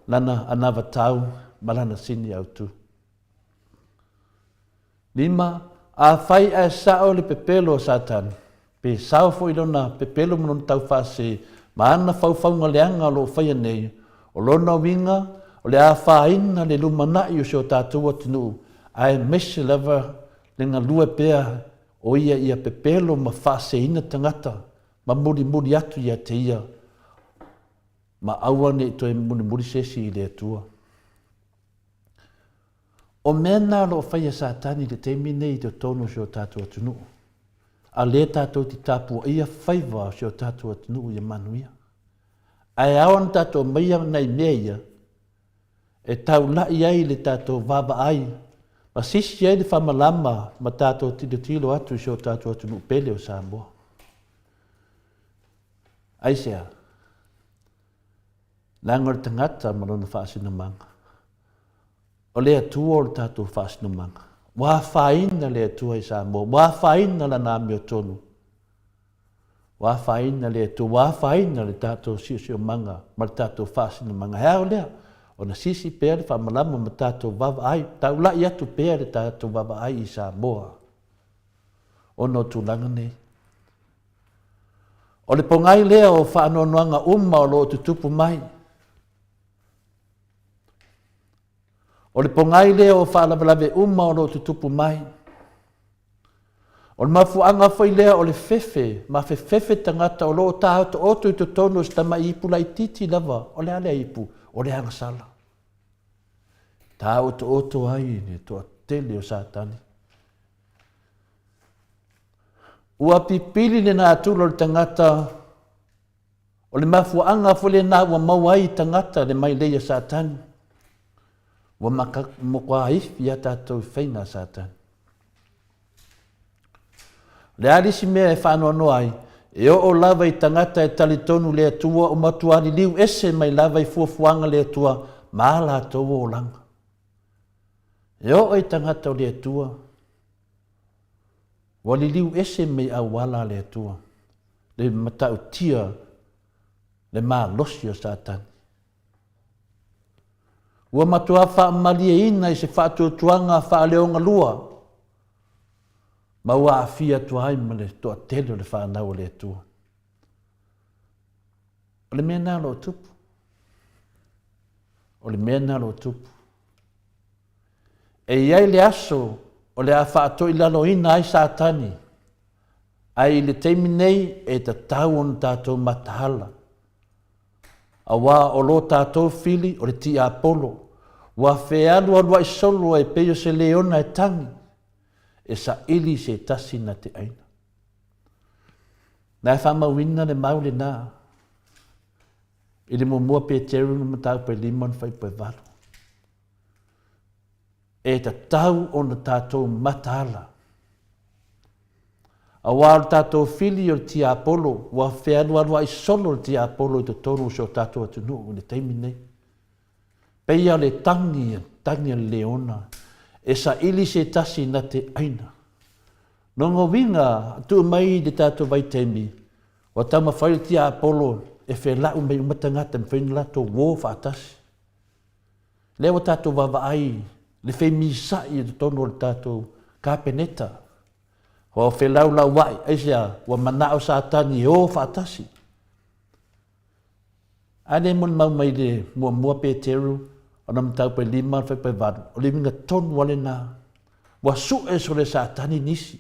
lana anavatau ma lana sini autu. Lima, Afai ae sao le pepelo o Satani, pe sao foi lona pepelo ma lona taufaasese ma ana faufauga leaga o lo o faia nei, o lona uiga, o le a afaina le lumanai o si o tatou atunuu, aemaise lava le galue pea o ia ia pepelo ma faaseseina tagata ma mulimuli atu ia te ia, ma aua ne i toe mulimuli se isi i le Atua. O mea na o lo o faia e Satani i le taimi nei i totonu o si o tatou atunuu, a lea tatou te tapuaia faiva o si o tatou atunuu ia manuia. Ae ao ona tatou aumaia nai mea ia e taulai ai le tatou vaavaai ma sisi ai le faamalama ma tatou tilotilo atu i si o tatou atunuu pele o Samoa. Aisea? Leaga o le tagata ma lona faasinomaga. O le Atua o le tatou faasinomaga. Ua afaina le Atua i Samoa, ua afaina Lana amiotonu, ua afaina le Atua, ua afaina le tatou siosiomaga ma le tatou faasinomaga. He ao lea? Ona sisi pea le faamalama ma tatou vaavaai, taulai atu pea le tatou vaavaai i Samoa ona o tulaga nei. O le pogai lea o faanoanoaga uma o lo o tutupu mai. O le pogai lea o faalavelave uma o lo o tutupu mai. O le mafuaaga foi lea o le fefe ma fefefe tagata o lo o taotooto i totonu o se tamai ipu laitiiti lava. O le a lea ipu? O le agasala. Taotooto ai le toatele o Satani. Ua pipili le natura o le tagata O le mafuaaga foi lena ua maua ai i tagata le mailei a Satani. Ua mokuaifi a tatou i faiga a Satani. O le a le isi mea e faanoanoa ai, e oo lava i tagata e talitonu le Atua o matua liliu ese mai lava i fuafuaga le Atua ma a latou olaga. E oo i tagata o le Atua, ua liliu ese mai auala a le Atua. le matautia le malosi o Satani. Ua matua faamalieina i se faatuatuaga faaleogalua ma ua aafia atu ai ma le toatele o le fanau a le Atua. O le mea lena o lo o tupu. O le mea lena o lo o tupu. E i ai le aso o le a faatoilaloina ai Satani Ae i le taimi nei e tatau ona tatou mataala, auā o lo tatou fili o le tiapolo, ua fealualuai solo e pei o se leona e tagi, e saili se tasi na te aina. Na e faamauina le mau lena. I le muamua Peteru na mataupu e lima na faipu e valu. E tatau ona tatou mataala. Aua o le tatou fili o le tiapolo, ua fealualuai solo le tiapolo i totonu o si o tatou atunuu i le taimi lenei. Peia le tagi, tagi a le leona, e saili se tasi na te aina. Lona uiga, tuu mai i le tatou vaitaimi, ua taumafai le tiapolo e felau mai uma tagata e mafai ona latou uo faatasi. Lea ua tatou vaavaai le femisa'i i totonu o le tatou Kapeneta. Ua felaulaua'i, aisea? Ua mana'o Satani e o faatasi. A lea e molimau mai le muamua Peteru, ona mataupu e lima, le fuaiupu e valu, o le uiga tonu lava lena. Ua sue solo e Satani nisi,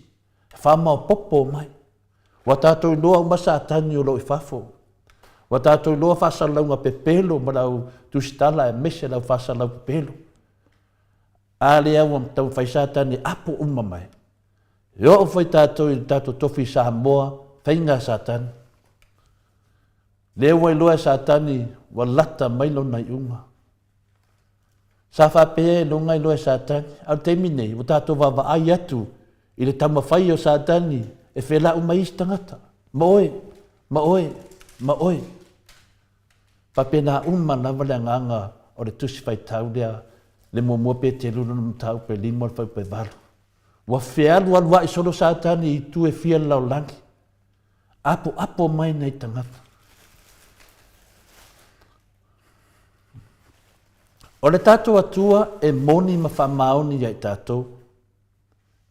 e faamaopoopo mai. Ua tatou iloa uma Satani o lo o i fafo. Ua tatou iloa faasalalauga pepelo ma le au tusitala aemaise le au faasalalau pepelo. A lea ua taumafai Satani e apo uma mai. E oo foi tatou i le tatou tofi i Samoa, faiga a Satani. Lea ua iloa e Satani ua lata mai lona iuga. Sa faapea e luga iloa e Satani, a o le taimi nei, ua tatou vaavaai atu i le taumafai o Satani e felau mai isi tagata, ma oe, ma oe, ma oe. Faapena uma lava le agaga o le Tusi Faitau lea, le muamua Peteru lona mataupu e lima o le fuaiupu e valu. Ua fealualuai solo Satani i itu e fia le lalolagi. Apoapo mai nai tagata. O le tatou Atua e moni ma faamaoni ia i tatou.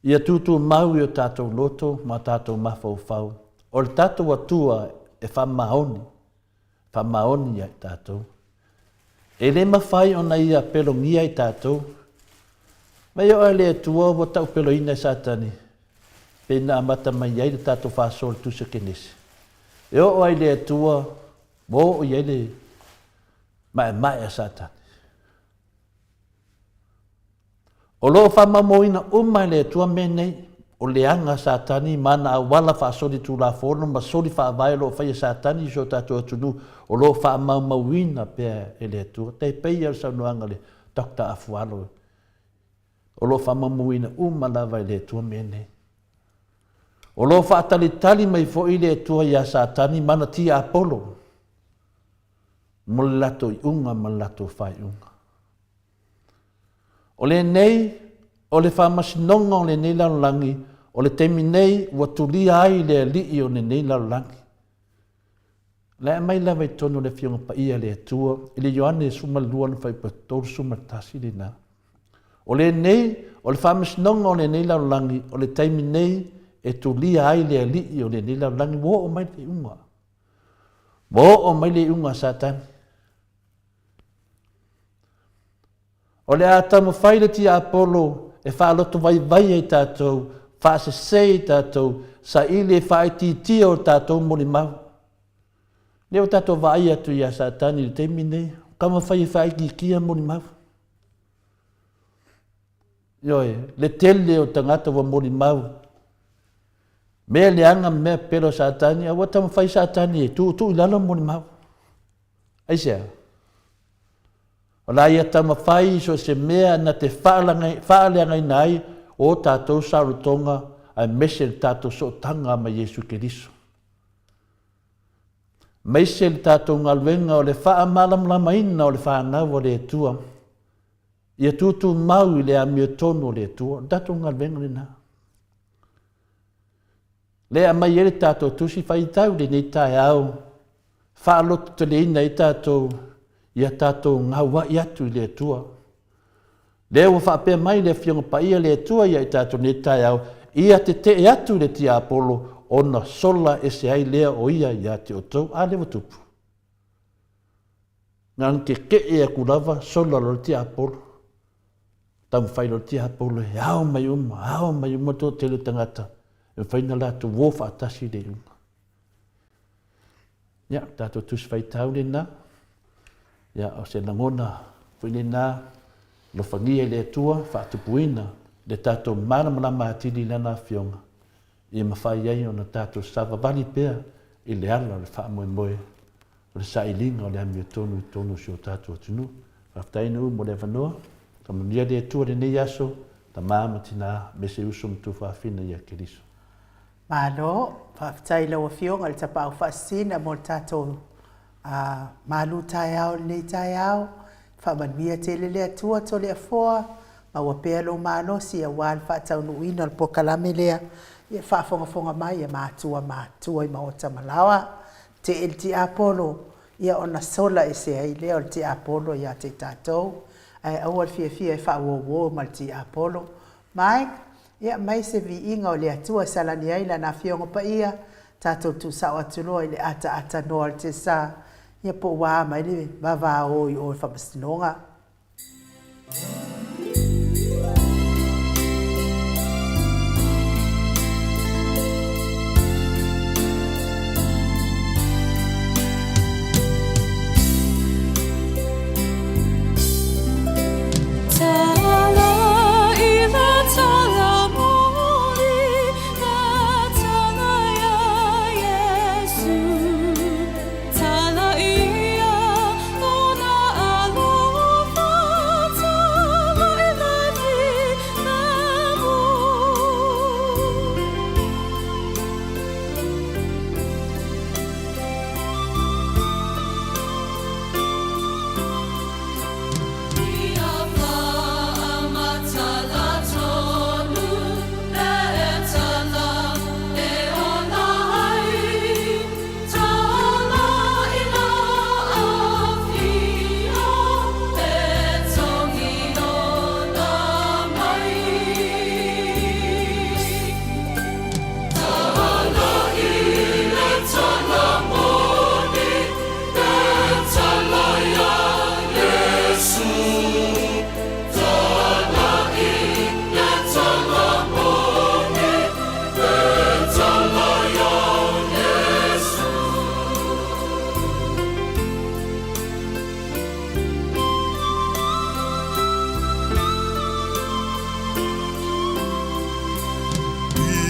Ia tūtūmau i o tatou loto ma o tatou mafaufau. O le tatou Atua e faamaoni, faamaoni ia i tatou. E le mafai ona ia pelogia i tatou. Mai oe le Atua ua taupeloina e Satani, pei na amata mai ai le tatou faasoa i le Tusi o Kenese. E oo ai le Atua, ua oo i ai le maemae a Satani. O lo o faamaumauina uma e le Atua mea nei, o leaga a Satani ma ana auala faasolitulafono ma soli faavae o lo o faia e Satani i si o tatou atunuu, o lo o faamaumauina pea e le Atua. E tai pei lava o le saunoaga a le Doctor Afualo, o lo o faamaumauina uma lava e le Atua mea nei. O lo o faatalitali mai foi le Atua iā Satani ma ana tiapolo mo le latou iuga ma le latou faaiuga. O lenei, o le faamasinoga o lenei lalolagi, o le taimi nei ua tulia ai le alii o lenei lalolagi. O le a aumai lava i totonu o le Afioga Paia a le Atua, i le Ioane 12 ona fuaiupu 31 lena. O lenei, o le faamasinoga o lenei lalolagi, o le taimi nei e tulia ai le alii o lenei lalolagi, ua oo mai le iuga. Ua oo mai le iuga a Satani. O le a taumafai le tiapolo e faalotovaivai ai tatou, faasese ai tatou, saili e faaitiitia o tatou molimau. Lea ua tatou vaai atu ia Satani i le taimi nei, taumafai e faaitiitia molimau. Ioe, le tele o tagata ua molimau. Mea leaga, mea pepelo a Satani, a ua taumafai Satani e tuutuu i lalo molimau. Aisea? O la ia taumafai i so o se mea na te faaleagaina ai o tatou saolotoga aemaise le tatou sootaga ma Iesu Keriso. Aemaise le tatou galuega o le faamalamalamaina o le fanau a le Atua ia tutumau i le amiotonu o le Atua. O le tatou galuega lena. Lea e aumai ai le tatou tusi faitau i lenei taeao, faalototeleina ai tatou ia tatou gauai atu i le Atua. Lea ua faapea mai le Afioga Paia le Atua ia i tatou nei taeao, ia tetee atu le tiapolo ona sola ese ai lea o ia ia te outou. A lea ua tupu. Na ona tetee atu lava sola loa le tiapolo. Taumafai loa le tiapolo e ao mai uma, ao mai uma le toatele o tagata e mafai ona latou o faatasi i le iuga. Ia, tatou tusi faitau lena. Ia, o se lagona foi lena, alofagia i le Atua, faatupuina le tatou malamalama atili i Lana Afioga, ia mafai ai ona tatou savavali pea i le ala o le faamoemoe. o le sailiga o le amiotonu i totonu o si o tatou atunuu. Faafetai nuu mo le avanoa. Faamanuia le Atua i lenei aso, tama ma tina, aemaise uso ma tuafafine ia Keriso. Malo, faafetai i lau Afioga i le Tapaau Faasisina mo le tatou malu taeao i lenei taeao. Faamanuia tele le Atua Toleafoa, maua pea lou malosi aua le faataunuuina o le polokalame lea. Ia faafogafoga mai a matua matua i maota ma laoa, tee le tiapolo, ia ona sola ese ai lea o le tiapolo ia te tatou. Ae aua le fiafia e faauouo ma le tiapolo. Mike, ia aumai se viiga o le Atua e salani ai Lana Afioga Paia, tatou tuusao atu loa i le ataata noa o le Tesa, ia po ua a mai le vavao i o i le Faamasinoga.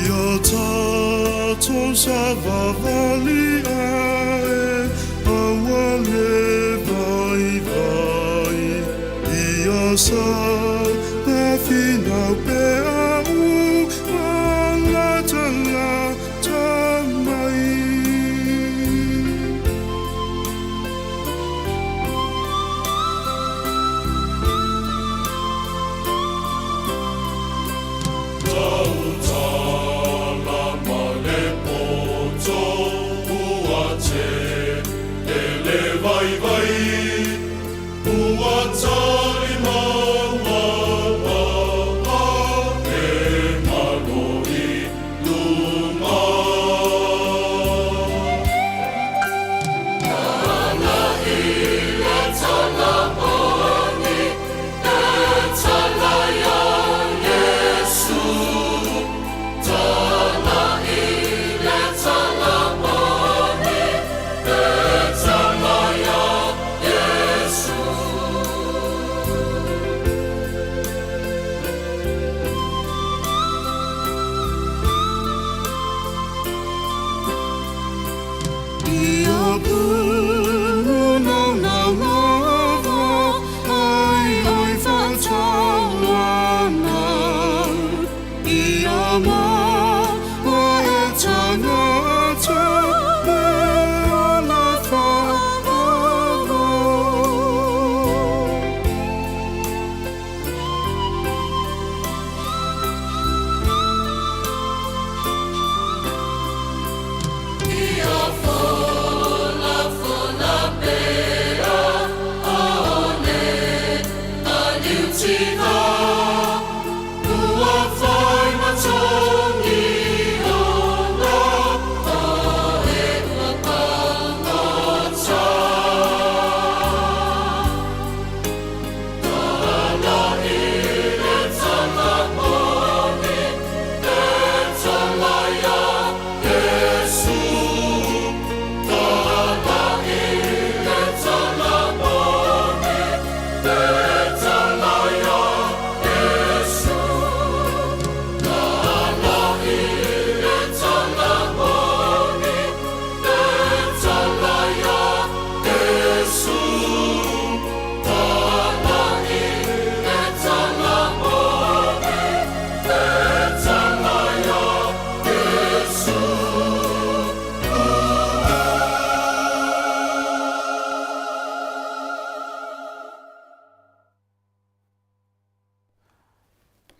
Ia tatou savavali ae aua le vaivai ia sa na finau pea u malatalata mai. Tautala ma le poto ua tele le vaivai, ua talimau maa e malo i luga. Ia pulu naunau lava ai oi faataulana, ia maua e tagata le ola faaalo.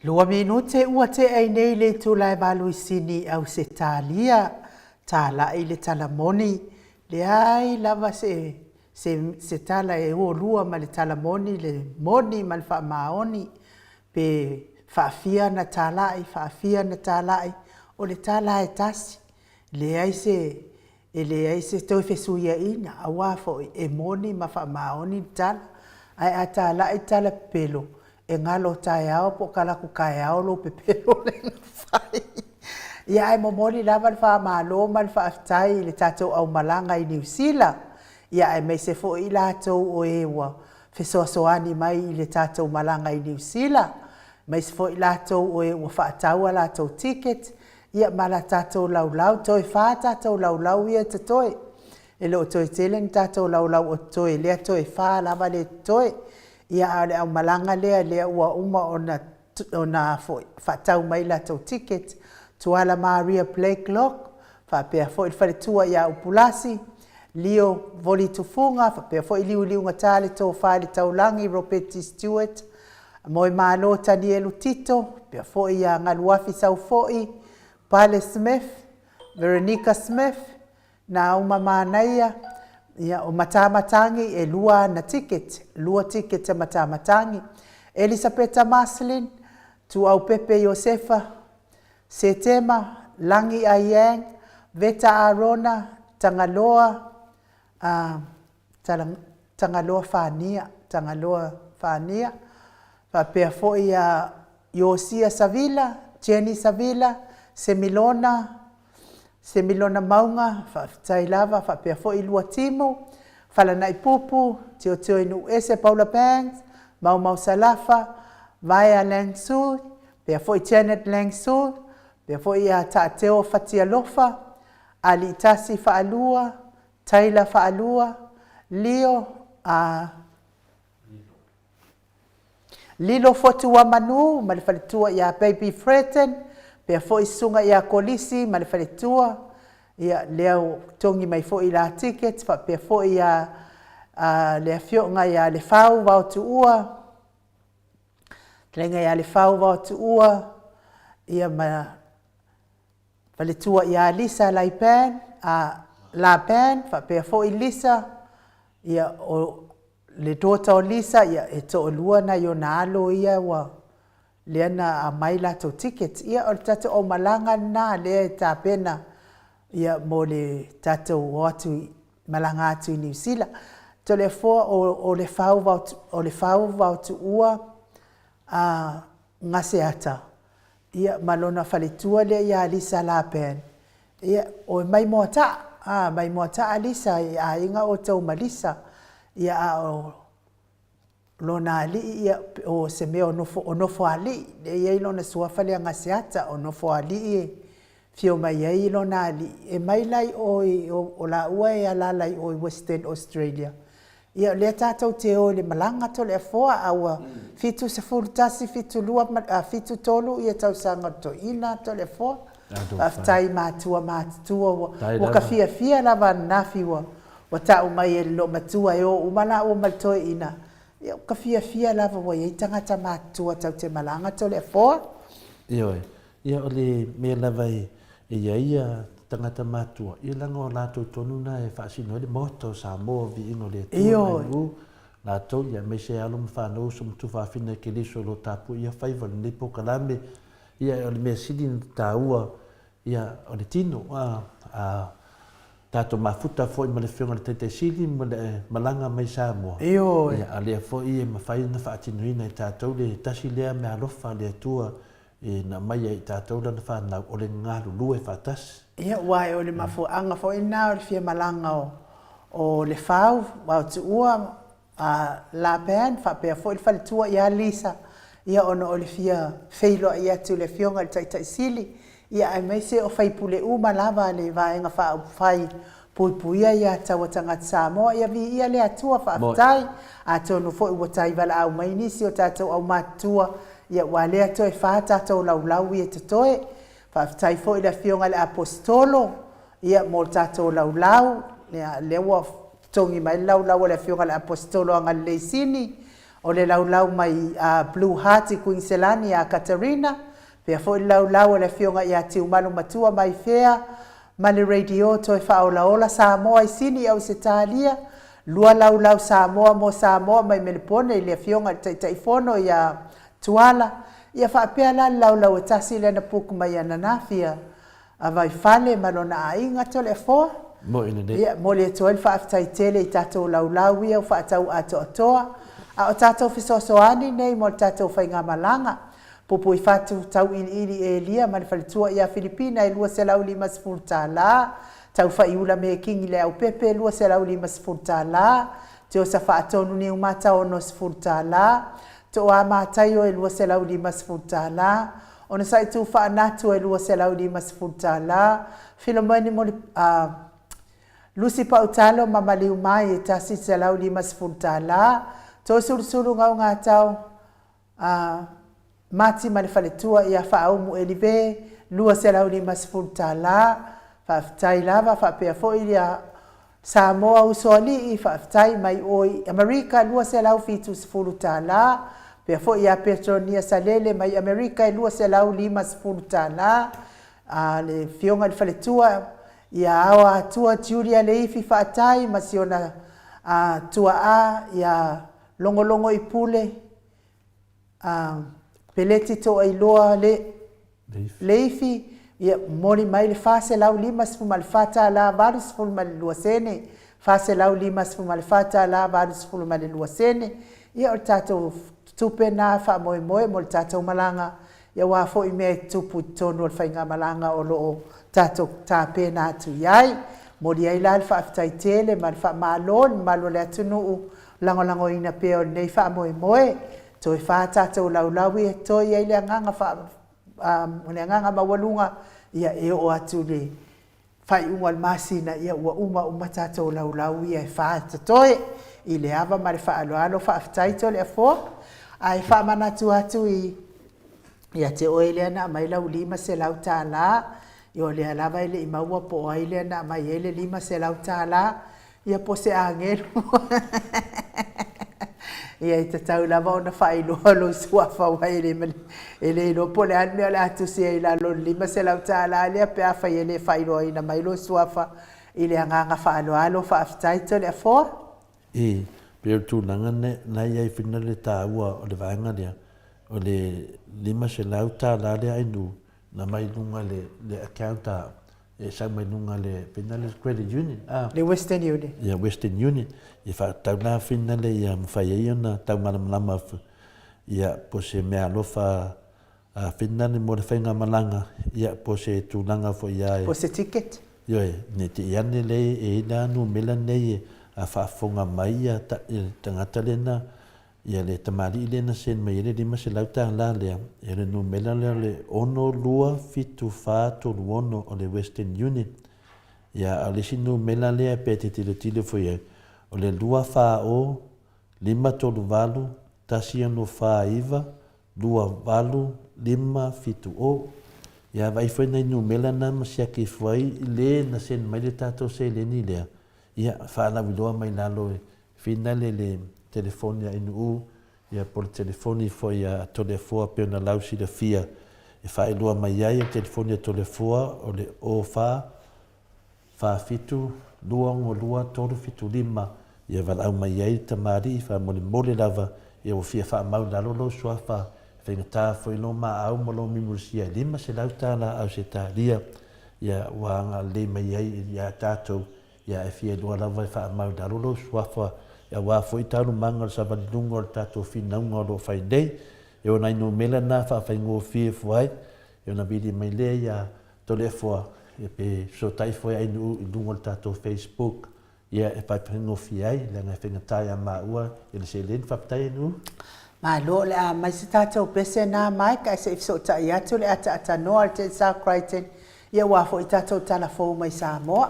Lua minute ua tea i nei le itula e valuisini i Ausetalia, talai le tala moni, leai lava se se se tala e uolua ma le tala moni, le moni ma le faamaoni, pe faafia ona talai, faafia ona talai, o le tala lava e tasi, leai se E leai se toe fesuiaiga, aua foi e moni ma faamaoni le tala. Ae a talai le tala pepelo, e galo taeao po o talaatu taeao lou pepelo lea na fai. Ia ae momoli lava le faamalo ma le faafetai i le tatou aumalaga i Niu Sila, ia aemaise foi i latou o e ua fesoasoani mai i le tatou malaga i Niu Sila, aemaise foi i latou o e ua faatau a latou ticket, Ia ma la tatou laulau, toe fa tatou laulau ia e totoe. E le o toe tele ni tatou laulau o totoe, lea toe fa lava lea e totoe. Ia a o le aumalaga lea lea ua uma ona ona foi faatau mai latou ticket, Tuala Maria Blakelock, faapea foi le faletua ia Upulasi, Leo Voli Tufuga, faapea foi Liuliugata le Tofa i le Taulagi Ropeti Stewart, Moemalo Tanielu Tito, faapea foi ia Galuafi Saufoi, Pale Smith, Veronica Smith, Nauma Manaia, ia, o Matamatagi, e lua ana ticket, lua ticket a Matamatagi, Elisapeta Maslin, Tuaupepe Iosefa, Setema, Lagi Aiyang, Veta Arona, Tagaloa, a, Tagaloa Fania, Tagaloa Fania, faapea foi ia Iosia Savila, Jenny Savila, Semilona, Semilona Mauga, faafetai lava, faapea foi Luatimu, Falanaipupu, Tiotioinuuese Paula Banks, Maumau Salafa, Vaea Langsu, faapea foi Janet Langsu, faapea foi ia Taateo Fatialofa, Aliitasi Faalua, Taylor Faalua, Leo, a Lilo Fotuamanu ma le faletua ia Baby Freton, pea foi Susuga ia Kolisi ma le faletua, ia lea ua togi mai foi la tickets, faapea foi ia a, le afioga ia Lefau Vaotuua, fetalaiga ia Lefau Vaotuua, ia ma faletua ia Lisa Laipan, a, Laban, faapea foi Lisa, ia o le daughter o Lisa, ia e toalua nai ona alo ia ua lea na aumai latou tickets. Ia o le tatou aumalaga lena lea e tapena ia mo le tatou o atu i malaga atu i Niu Sila. Toleafoa o, o Lefau o Lefau Vaotuua a Gaseata, ia ma lona faletua lea ia Lisa Laban, ia o mai Moataa, a mai Moataa Lisa e aiga outou ma Lisa, ia a o lona alii ia o se mea o nofo o Nofoalii, lea e i ai lona suafa lea Gaseata, o Nofoalii e afio mai ai lona alii, e mai la i o i o laua e alaala i o i Western Australia. Ia o lea tatou te o i le malaga Toleafoa, a ua 71, 72, 73 ia tausaga o le toeaina Toleafoa. Faafetai i matua matutua ua ua ka fiafia lava ananafi ua ua tau mai e le loomatua e o uma laua ma le toeaina. Ia ua ka fiafia lava ua i ai tagata matutua tau te malaga Toleafoa. Ioe. Ia o le mea lava e i ai ia tagata matua, ia leaga o latou tonu na e faasino ai le Maota o Samoa, viiga o le Atua ma i latou, ia aemaise alo ma fanau, uso ma tufaafine a Keriso o lo o tapuia faiva i lenei polokalame. Ia o le mea sili ona taua, ia o le tino, a, a tatou mafuta foi ma le Afioga i le Taitai Sili ma le malaga mai Samoa, Ioe. ia a lea foi e mafai ona faatinoina e tatou le tasi lea meaalofa a le Atua E na aumai ai i tatou lana fanau, o le galulue faatasi. Ia, aua o le mafuaaga foi lena o le fia malaga o, o Lefau, Vaotuua, a Laban, faapea foi le faletua ia Lisa, ia ona o le fia feiloai atu i le Afioga i le Taitai Sili, ia aemaise o faipule uma lava a le Vaega Faaupufai Puipuia ia Taua Tagata Samoa, ia viia le Atua, faafetai. Atonu foi ua tai valaau mai nisi o tatou aumatutua, ia ua lea toe fa tatou laulau ia totoe. Faafetai foi i le Afioga i le Aposetolo, ia mo le tatou laulau, ia lea ua totogi mai le laulau a le Afioga i le Aposetolo Agalelei Sini, O le laulau mai a Blue Heart i Kuiniselani ia Katarina, pea foi le laulau a le Afioga ia Tiumalu Matua mai Fea ma le Radio Toe Faaolaola Samoa i Sini i Ausetalia, lua laulau Samoa mo Samoa mai Melepone i le Afioga i le Taitaifono ia Tuala, ia faapea la le laulau e tasi lea na book mai ananafi a a Vaifale ma lona aiga Toleafoa. Moi lelei. Ia, momoli atu ai le faafetai tele i tatou laulau ia ua faatau atoatoa, a o tatou fesoasoani nei mo le tatou faigamalaga. Pupui fatu tauiliili Elia ma le faletua ia Filipina e $250 tala, Taufaiula Mekingi Leaupepe e $250 tala, Tiosa Faatonu Niumata $60 tala, Toa Mataio e $250 tala, Onosai Tu Faanatu e $250 tala, Filomeni Moli, a, Lusi Pautalo ma Maliu Mai e $150 tala, Toisulusulu Gaugatao, a, Mati ma le faletua ia Faaumu Elive, $250 tala. Faafetai lava faapea foi ia Samoa Usoalii, faafetai mai o i Amerika, $270 tala. Faapea foi ia Petronia Salele mai Amerika e $250 tala. A, le afioga i le faletua ia Aoa Atua Julia Leifi Faatai ma si ona a, tuaa ia Logologoipule a Peleti Toailoa le Leifi, ia momoli mai le $454 82 sene, $454 82 sene. Ia o le tatou tupe na faamoemoe mo le tatou malaga, ia aua foi mea e tutupu i totonu o le faigamalaga o lo o tatou tapena atu i ai. Momoli ai la le faafetai tele ma le faamalo i le mamalu o le atunuu lagolagoina pea o lenei faamoemoe. Toe fa tatou laulau ia totoe i ai le agaga faa, le agaga maualuga, ia e oo atu i le faaiuga o le masina, ia ua uma uma tatou laulau ia e fa totoe i le ava ma le faaaloalo. Faafetai Toleafoa. Ae faamanatu atu i ia te oe lea na aumai lau $500, ia o lea lava e le i maua po o ai lea na aumai ai le $500, Ia po o se agelu. Ia e tatau lava ona faailoa lou suafa aua e le, e le iloa po o le a le mea o le a tusi ai i lalo o le $500 lea pe afai e le faailoaina mai lou suafa i le agaga faaaloalo. Faafetai Toleafoa. I, pei o le tulaga na i ai foi le taua o le vaega lea, o le $500 lea Ainuu na mai luga le, le account a e sau mai luga le fina le credit union a. Le Western Union. Ia Western Union ia faatatau la fina le ia mafai ai ona taumalamalama ia po se mea alofa a fina le mo le faigamalaga ia po se tulaga foi ia e. Po se ticket. Ioe, ne i te i ane le e i la numera nei a faafofoga mai ia tagata lena Ia le tamalii lea na send mai ai le $500 lea, ia le numera lea o le 627436 o le Western Union. Ia a o le isi numera lea pe te tilotilo foi i ai, o le 240 538 1649 28 570. Ia vaai foi nai numera na ma siaki ifo ai le na send mai le tatou seleni lea, ia faalauiloa mai lalo e Finale le telefoni a Inuu, ia po o le telefoni foi a Toleafoa pei ona lau silafia e faailoa mai ai o le telefoni a Toleafoa o le 04 47 262 375 ia valaau mai ai le tamalii faamolemole lava ia ua fia faamau i lalo lou suafa e faigata foi lou maau ma lou mimulusia e $500 Ausetalia ia ua agalelei mai ai ia tatou Ia e fia iloa lava e faamau i lalo lou suafa aua foi taualumaga o le savali luga o le tatou finauga o lo o fai nei. E o nai numera na faafaigofie fua ai, e ona vili mai lea ia Toleafoa ia pe fesootai foi Ainuu i luga o le tatou Facebook ia e faafaigofie ai leaga e faigata ia maua i le seleni. Faafetai Ainuu. Malo, o le a aumai se tatou pese na Mike ae se i fesootai atu le ataatanoa a le Tensar Crichton Ia aua foi tatou tala fou mai Samoa.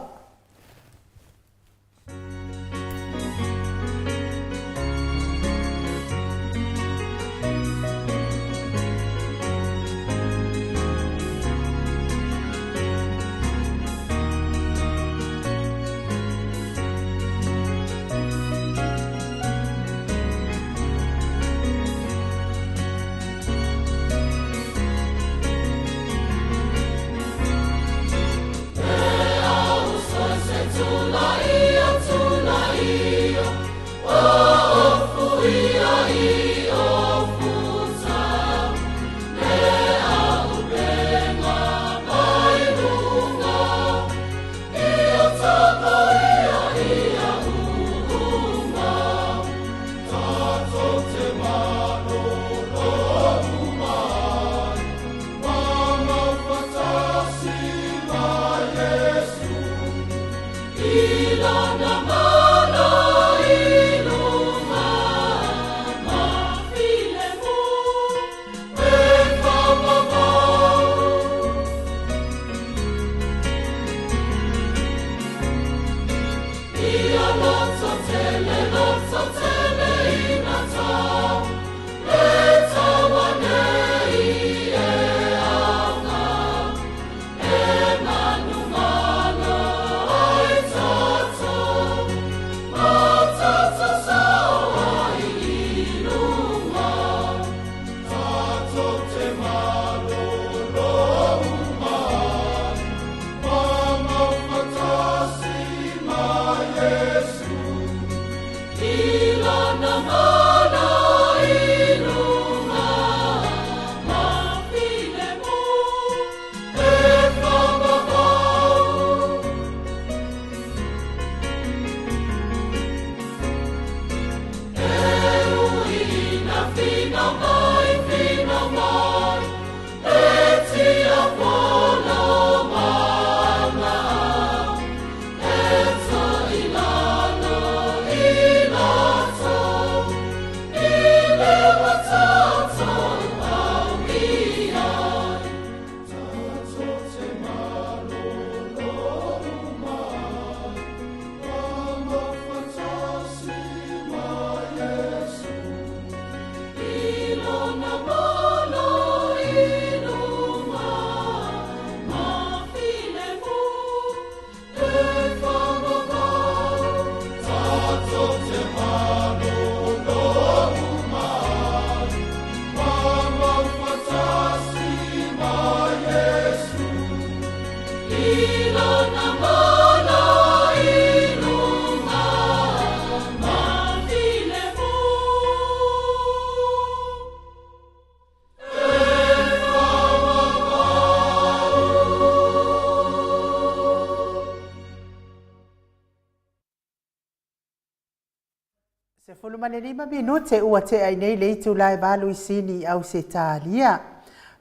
15 minute ua tea ai nei le itula e valu i Sini i Ausetalia.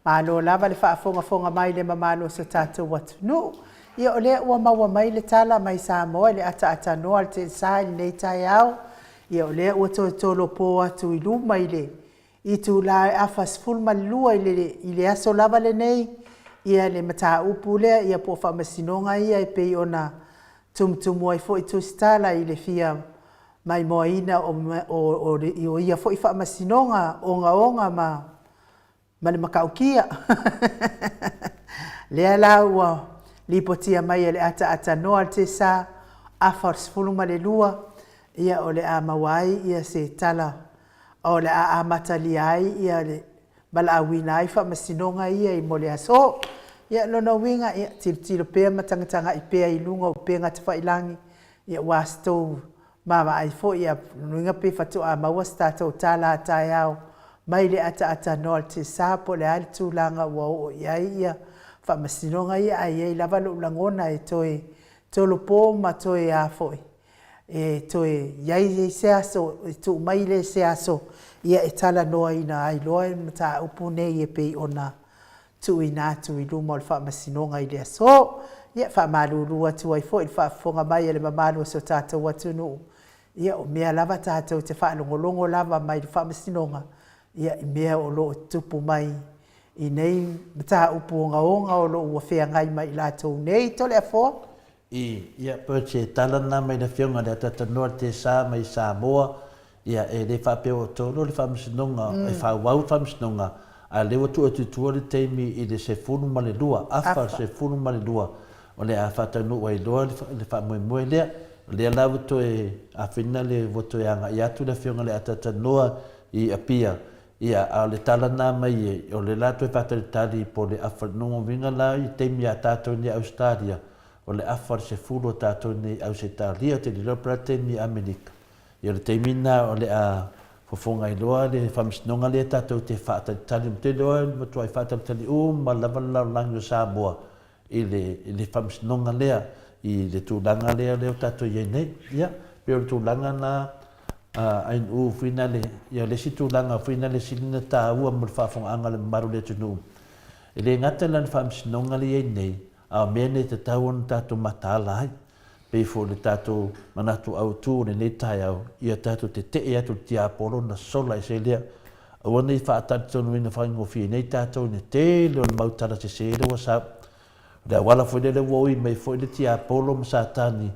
Malo lava le faafogafoga mai i le mamalu o so tatou atunuu. Ia o lea ua maua mai le tala mai Samoa i le ataatanoa a le Teesa i lenei taeao. Ia o lea ua toe tolopo atu i luma i le itula e afa 12 i le, i le aso lava lenei ia le mataupu lea ia po o faamasinoga ia e pei ona tumutumu ai foi tusitala i le fia maimoaina o, o, o, o ia foi faamasinoga ogaoga ma ma le matautia. Lea la ua lipotia mai e le ataaatanoa a le Tesa, afa o le 12, ia o le a maua ai ia se tala o le a amatalia ai ia le valaauina ai faamasinoga ia i mo le aso. Ia lona uiga, ia tilotilo pea ma tagatagai pea i luga o upega tafailagi, ia aua se tou Vaavaai foi ia luga pe faatoa maua se tatou tala a taeao mai le ataatanoa o le tiasa po o le a le tulaga ua oo i ai ia faamasinoga ia ae i ai lava lou lagona e toe tolopo ma toe a foi e toe i ai se aso e tuu mai lea i se aso ia e talanoaina ai loa le mataupu nei e pei ona tuuina atu i luma o le Faamasinoga i le aso. Ia, e faamalulu atu ai foi i le faafofoga mai a le mamalu o si o tatou atunuu, ia o mea lava tatou te faalogologo lava mai le Faamasinoga, ia i mea o lo o tutupu mai i nei mataupu ogaoga o lo o ua feagai ma i latou nei. Toleafoa. I, ia, pei o se tala lena mai le Afioga i le Atatanoa Tesa mai Samoa, ia, e le faapea ua tolo le Faamasinoga, e faaauau le Faamasinoga, a o lea ua tuu atu i tua le taimi i le 12, afa le 12, o le a faataunuu ai loa le faamoemoe lea. O lea la ua toe afina le, ua toe agai atu le Afioga i le Atatanoa i Apia, Ia, a o le tala na mai e, o le la toe faatalitali po o le afa, lona uiga la i taimi a tatou nei Ausetalia, o le afa o le sefulu o tatou nei Ausetalia, ou te le iloa po o le a le taimi i Amerika. Ia o le taimi lena o le a fofoga ai loa le faamasinoga lea tatou te faatalitali, ou te iloa e matuai faatalitali uma lava le lalolagi o Samoa i le, i le faamasinoga lea, i le tulaga lea lea ua tatou i ai nei. Ia, pei o le tulaga lena, a, foi na le, ia le isi tulaga foi na le sili ona taua mo le faafofogaaga a le mamalu o le atunuu, e le gata la i le faamasinoga lea e i ai nei, a o mea nei e tatau ona tatou mataala ai. Pei foi o le tatou manatu autu o lenei taeao, ia tatou tetee atu i le tiapolo ona sola ese lea. Aua ne i faatalitonuina faigofie nei tatou i le tele o le mau tala sese lea ua sau. O le auala foi lea ua ui mai foi le tiapolo ma Satani,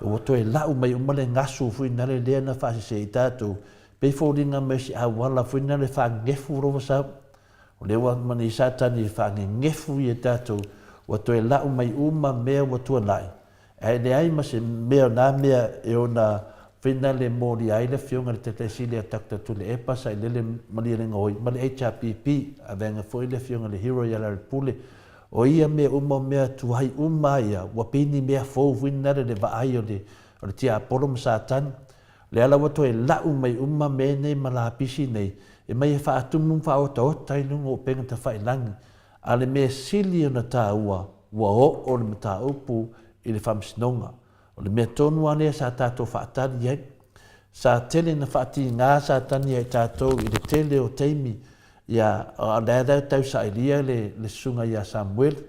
ua toe lau mai uma le gasu foi nale lea na faasese i tatou, pei foliga mai o se auala foi nale faagegefu lea ua sau. O lea ua ma nei Satani e faagegefu ia tatou, ua toe lau mai uma mea ua tuanai, ae leai ma se mea o na mea e ona fainale molia ai le Afioga i le Taitai Sili a Doctor Tuilaepa Sailele Malielegaoi ma le HRPP, avega foi le Afioga i le Hero ia Lealailepule. O ia mea uma o mea tuai uma ia, ua pei ni mea fou foi nale le vaai o le o le tiapolo ma Satani. O lea la ua toe lau mai uma mea nei ma lapisi nei, e mai e faatumu ma faaotaota ai luga o upega tafailagi. A o le mea sili ona taua, ua oo le mataupu i le faamasinoga. O le mea tonu lava lea sa tatou faatali ai. Sa tele ina faatiga Satani ia i tatou i le tele o taimi, ia, a o lea la e tausailia le, le susuga ia Samuelu.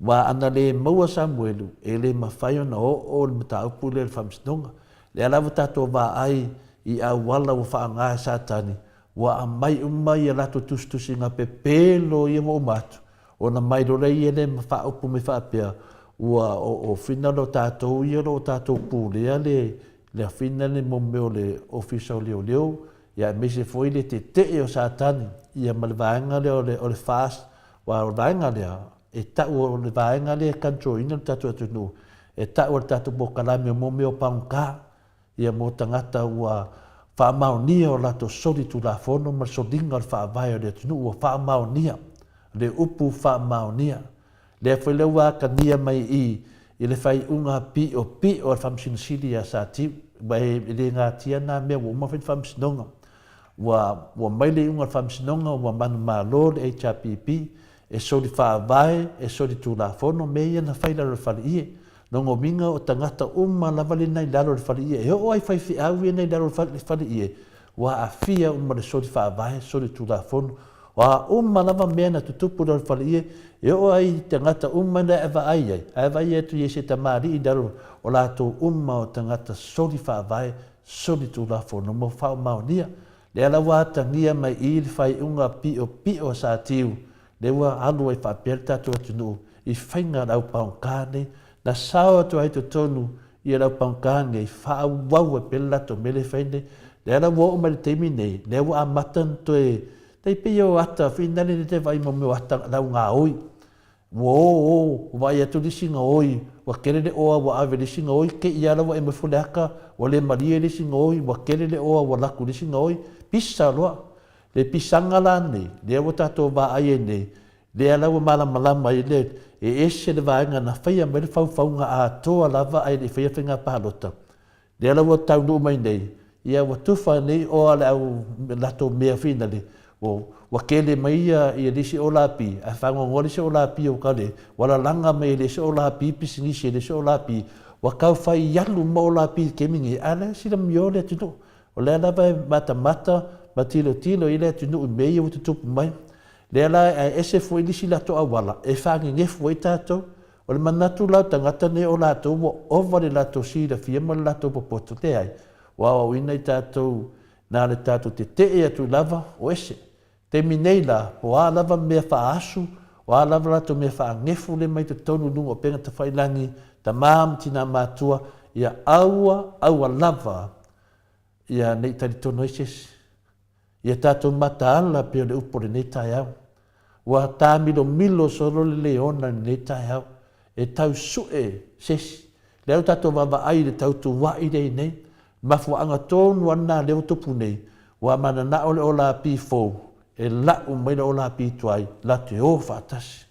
Aua ana le maua Samuelu, e le mafai ona oo le mataupu lea i le faamasinoga. Lea la ua tatou vaai i auala ua faaaoga e Satani, ua aumai uma ia latou tusitusiga pepelo ia ua uma atu, ona mai loa lea ia lea ma faaupu mai faapea, ua o fina lo tatou ia o lo o tatou pulea le le afina le mo mea o le Ofisa o Leoleo, ia aemaise foi le tetee o Satani ia ma le vaega lea o le o le FAST, aua o le vaega lea e tau o le vaega lea e control ina le tatou atunuu, e tau e le tatou polokalame mo mea o pagota, ia mo tagata ua faamaonia o latou soli tulafono ma le soliga o le faavae o le atunuu ua faamaonia, le upu faamaonia. Lea foi lea ua atagia mai i i le faaiuga piopio a le Faamasino Sili ia Satiu, aua e le natia na mea ua uma fai le Faamasinoga. Ua ua mai le iuga o le Faamasinoga ua manumalo le HRPP e soli faavae, e soli tulafono mea ia na fai i lalo o le faleie. Lona uiga o tagata uma lava lena i lalo o le faleie, e oo lava i faifeau ia na i lalo o le faleie, Ua aafia uma le soli faavae, soli tulafono, o a uma lava mea na tutupu i lalo faleie, e oo ai i tagata uma na e vaai ai, ae vaai atu i se tamalii i lalo o latou uma o tagata soli faavae, soli tulafono mo faamaonia. Lea la ua atagia mai i le faaiuga piopio a Satiu, lea ua alu ai faapea le tatou atunuu i faiga a le au paoga nei, na sao atu ai i totonu ia le au paoga nei, faaauau ai pea le latou mea lea e fai nei. Lea la ua oo mai i le taimi nei, lea ua amata ona toe, tai pei o ata finale lea e vaai mo mea o ata lau gaoi. Ua o o, ua vaai atu le isi gaoi, ua tele le oa ua ave i le isi gaoi, te i lava ua e nofo i le ata, ua le malie le isi gaoi, ua tele le oa ua laku i le isi gaoi, pisa loa. Le pisaga la nei, lea ua tatou vaai ai nei, lea la ua malamalama ai le, e ese le vaega na faia mai le faufauga atoa lava ae le i faia faiga palota. Lea la ua taunuu mai nei, ia ua tufa nei oa le au latou mea finale, ua, ua kele mai ia, ia le isi olapi, ae fagoagoa le isi olapi o kale, ua lalaga mai e le isi olapi pisinisi e le isi olapi, ua tau fai alu uma olapi i le taimi nei, ae la e silamio le atunuu. O lea lava e matamata ma tilotilo i le atunuu i mea ia ua tutupu mai. Lea la ae ese foi le isi latou auala e faanenefu ai tatou. O le manatu la o tagata nei o latou ua ova le latou silafia ma le latou popoto, leai, ua aoaoina i tatou na le tatou tetee atu lava o ese. Taimi nei la, po o a lava mea faaasu, o a lava latou mea faanefu lea mai totonu i luga o upega tafailagi, tama ma tina matua, ia aua, aua lava ia ne i talitonu ai se isi. Ia tatou mataala pei o le upu o lenei taeao. Ua taamilomilo solo le leona i lenei taeao e tau sue se isi. Lea ua tatou vaavaai i le tautua'i lea i nei, mafuaaga tonu lava lena lea ua tupu nei, ua mananao le olapi fou e la'u mai le olapi tuai latou te o faatasi.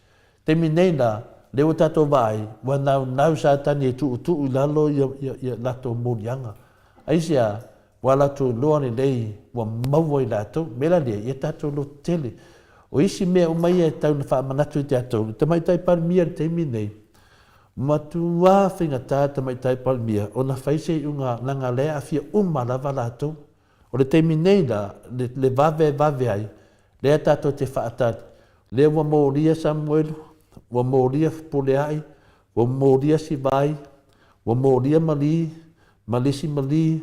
Taimi nei la, lea ua tatou vaai, ua naunau Satani e tuutuu i lalo ia, ia, ia latou moliaga. Aisea? Ua latou iloa lelei, ua maua i latou. Mea la lea, ia tatou lototele. O isi mea uma ia e tau ina faamanatu i tatou, le Tamaitai Palemia i le taimi nei, matua faigata le Tamaitai Palemia ona fai se iuga leaga la e aafia uma lava latou. O le taimi nei la, le, le vave e vave ai, lea tatou te faatali, lea ua molia Samuelu, ua molia Fepuleai, ua molia Sivai, ua molia Malī, ma le isi Malī,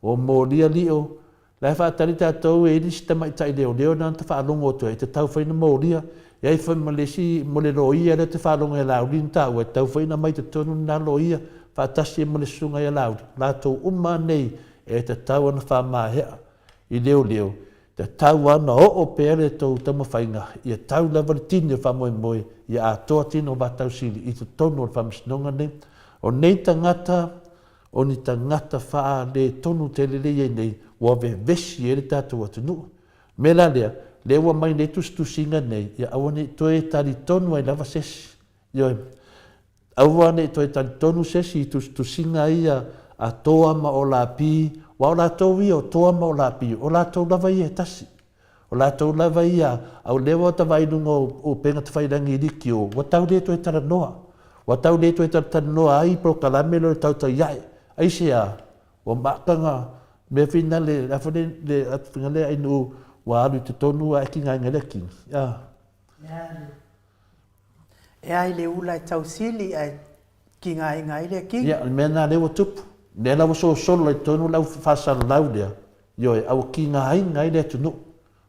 ua molia Lio, la e faatali tatou e i ai le isi tamaitai leoleo lena na ta faalogo atu ai, e tatau foi ona molia. E ai foi ma le isi, mo le loia lea ou te faalogo ia Laauli na taua, e tatau foi ona aumai i totonu lena loia, faatasi ai ma le susuga ia Laauli. O latou uma lava nei e tatau ona faamaea i leoleo, tatau lava ona oo pea le tou taumafaiga ia tau lava le tini o le faamoemoe ia atoa tino o Vatausili i totonu o le Faamasinoga lenei. O nei tagata, o ni tagata faaletonu tele lea e i ai nei, ua vevesi ai le tatou atunuu. O le mea la lea, lea ua aumai nei tusitusiga nei, ia aua ne i toe talitonu ai lava se isi. Ioe. Aua ne i toe talitonu se isi i tusitusiga ia a Toa ma Olapi, aua o latou ia o Toa ma Olapi, o latou lava ia e tasi. O latou lava ia, a o lea ua ta vaai i luga o upega tafailangi i Likio, ua tau le toe talanoa. Ua tau le toe talatalanoa ai i polokalame lea o le tautai ae. Aisea? Ua maakaga mea finale, le a foi le atu finale ai nuu ua alu i totonu ae kigaina i le kini. Ah. E ai le ula e tausili ae kigaina ai le kini. Ia, o le mea lena lea ua tupu. Lea la ua sosolo ai totonu le au faasalalau lea, ioe, a ua kigaina ai le atunuu,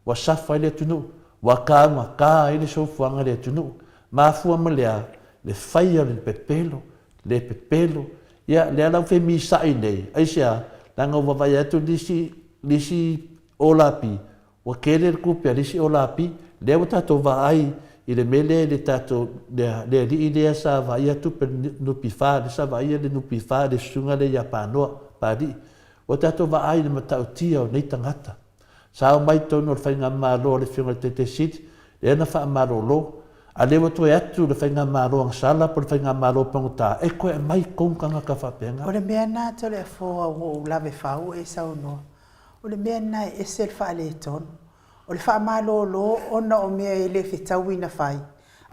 ua safa ai le atunuu, ua taugata ai le soifuaga i le atunuu. Mafua ma le a? Le faia o le pepelo, le pepelo. Ia, lea la ua femisa'i nei, aisea? Leaga ua vaavaai atu nisi, nisi olapi, Ua tele le tupe a le isi olapi, lea ua tatou vaai i le mea lea i le tatou, le alii lea sa vaaia tupe le NPF, lea sa vaaia le NPF i le susuga lea ia Panoa, Papalii. Ua tatou vaai i le matautia o nei tagata. Sa omai i totonu o le faigamalo a le Afioga i le Taitai Sili, lea na faamalolo, a lea ua toe atu le faigamalo agasala po o le faigamalo pagota e toe aumai i totonu tagata faapena. O le mea lena Toleafoa ua ou lave fau e saunoa O le mea lena e ese le faaletonu. O le faamalolo ona o mea e le fetaui na fai,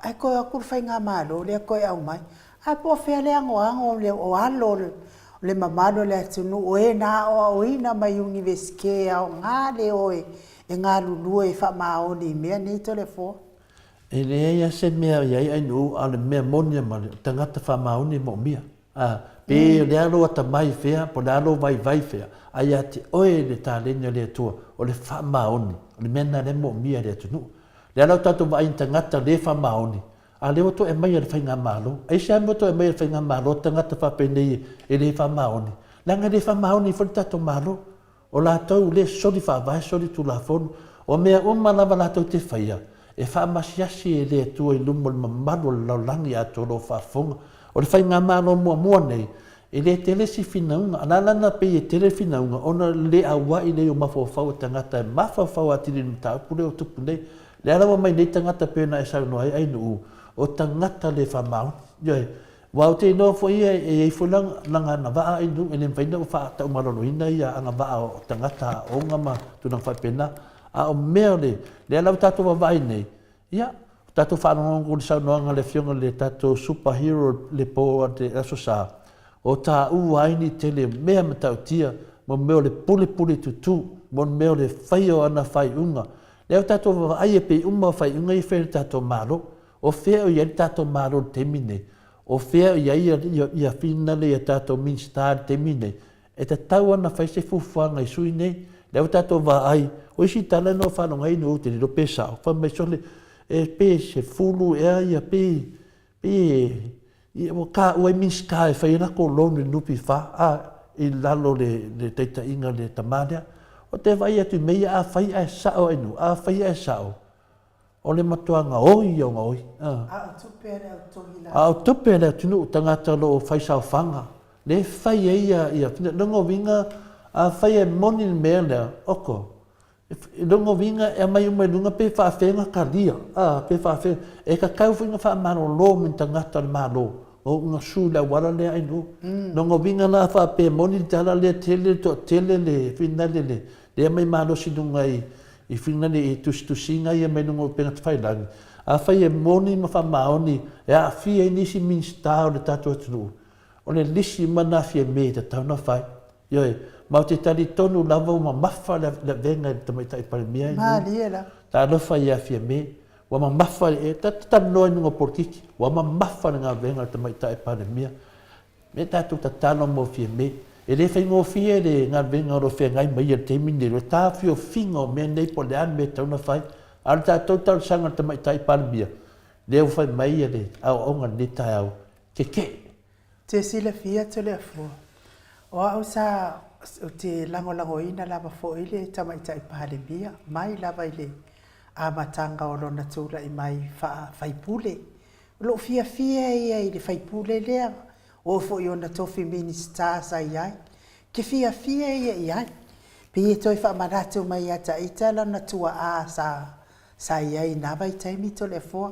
ae toe o atu le faigamalo lea toe aumai. Ae po o fea le anoano o alo O le mamalu o le atunuu, o e na aoaoina mai Iunivesite e aoga le o e galulue e faamaoni i mea nei Toleafoa. E leai lava se mea o i ai ainuu a o le mea moni a male, o tagata faamaoni e moomia. A, pe o le a lou atamai i fea, po o le a lou vaivai i fea, a ia te oe le taleni a le Atua, o le faamaoni, o le mea lena lea e moomia e le atunuu. Lea la ua tatou vaai i tagata le faamaoni, a lea ua toe aumai e le Faigamalo. Aisea mea ua toe aumai e le Faigamalo tagata faapenei e le faamaoni? Leaga e le faamaoni foi le tatou Malo. O latou lea soli faavae, soli tulafono. O mea uma lava latou te faia, e faamasiasi e le Atua i luma o le mamalu o le lalolagi atoa o lo o faafofoga. O le Faigamalo muamua nei, e le tele se finauga. A la lana pei e tele le finauga ona o le le auai lea o mafaufau o tagata e mafaufau atili i le mataupu lea ua tupu nei. Lea la ua aumai nei tagata pei ona e saunoa ai Ainuu, o tagata le faamaoni. Ioe. Aua ou te iloa foi e i ai foi lana agavaa Ainuu, e le mafai ona ou faataumaloloina ia agavaa o tagata aoga ma tulaga faapena. A o mea o le, lea la ua tatou vaavaai nei, ia, ua tatou faalogologo i le saunoaga a le Afioga i le tatou super hero i le po i le Aso Sa, o taua ai ni tele mea matautia mo mea o le pulepule tutū, mo le mea o le faia o ana faaiuga. Lea ua tatou vaavaai e pei uma faaiuga ia e fai e le tatou Malo. O fea o i ai le tatou Malo i le taimi lenei? O fea o i ai ia finale i a tatou Minisita i le taimi lenei? E tatau lava ona fai se fuafuaga i sui nei. Lea ua tatou vaai, o isi tala na ou faalogo ai ou te le iloa pe sao, fai mai sole, e pe 10 ea ia pe, pe ia ua taua ai Minisita e fai ai latou loan i le NPF a, i lalo o le taitaiga a le tama lea. Ou te vaai atu i mea ia afai ae sao Ainuu, afai ae sao, O le matua gaoi ia o gaoi. A o tupe a le au togi latou. A o tupe a le atunuu, tagata o lo o fai saofaga, lea e fai ai ia, ia, lona uiga, afai e moni le mea lea, oko, lona uiga e aumai uma i luga pe faafefea ona talia, a, pe faafefea, e tatau foi ona faamalolo ma ni tagata o le Malo, ona sue i le auala lea ailua. Lona uiga la a faapea e moni le tala lea, tele le toatele le finale le, lea aumai malosi i luga i, i finale i tusitusiga ia mai luga o upega tafailagi, afai e moni ma faamaoni e aafia ai nisi Minisita o le tatou atunuu, o le lisi uma lena Fiame e tatau ona fai. Ioe, ma ou te talitonu lava ua mamafa le avega i le Tamaitai Palemia i Malie lava. Talofa ia Fiame, ua mamafa, e ta te talanoa i luga o polokiki, ua mamafa le galuega a le Tamaitai Palemia. Me tatou tatalo mo Fiame. E le faigofie le galuega o lo o feagai ma ia i le taimi lenei, o le taofiofiga o mea nei po o le a le mea e tatau ona fai. A o le tatou talosaga i le Tamaitai Palemia, lea ua fai mai le aoaoga i lenei taeao, tetee. Te silafia Toleafoa, o au sa, ou te lagolagoina lava foi le Tamaitai Palemia mai lava i le amataga o lona tulai mai faa-faipule. O lou fiafia ia i le faipule lea, o oo foi i ona tofi Minisita sa i ai. Ke fiafia ia i ai. Pei e toe faamanatu mai ia Taita lana tuaa sa sa i ai i na vaitaimi Toleafoa.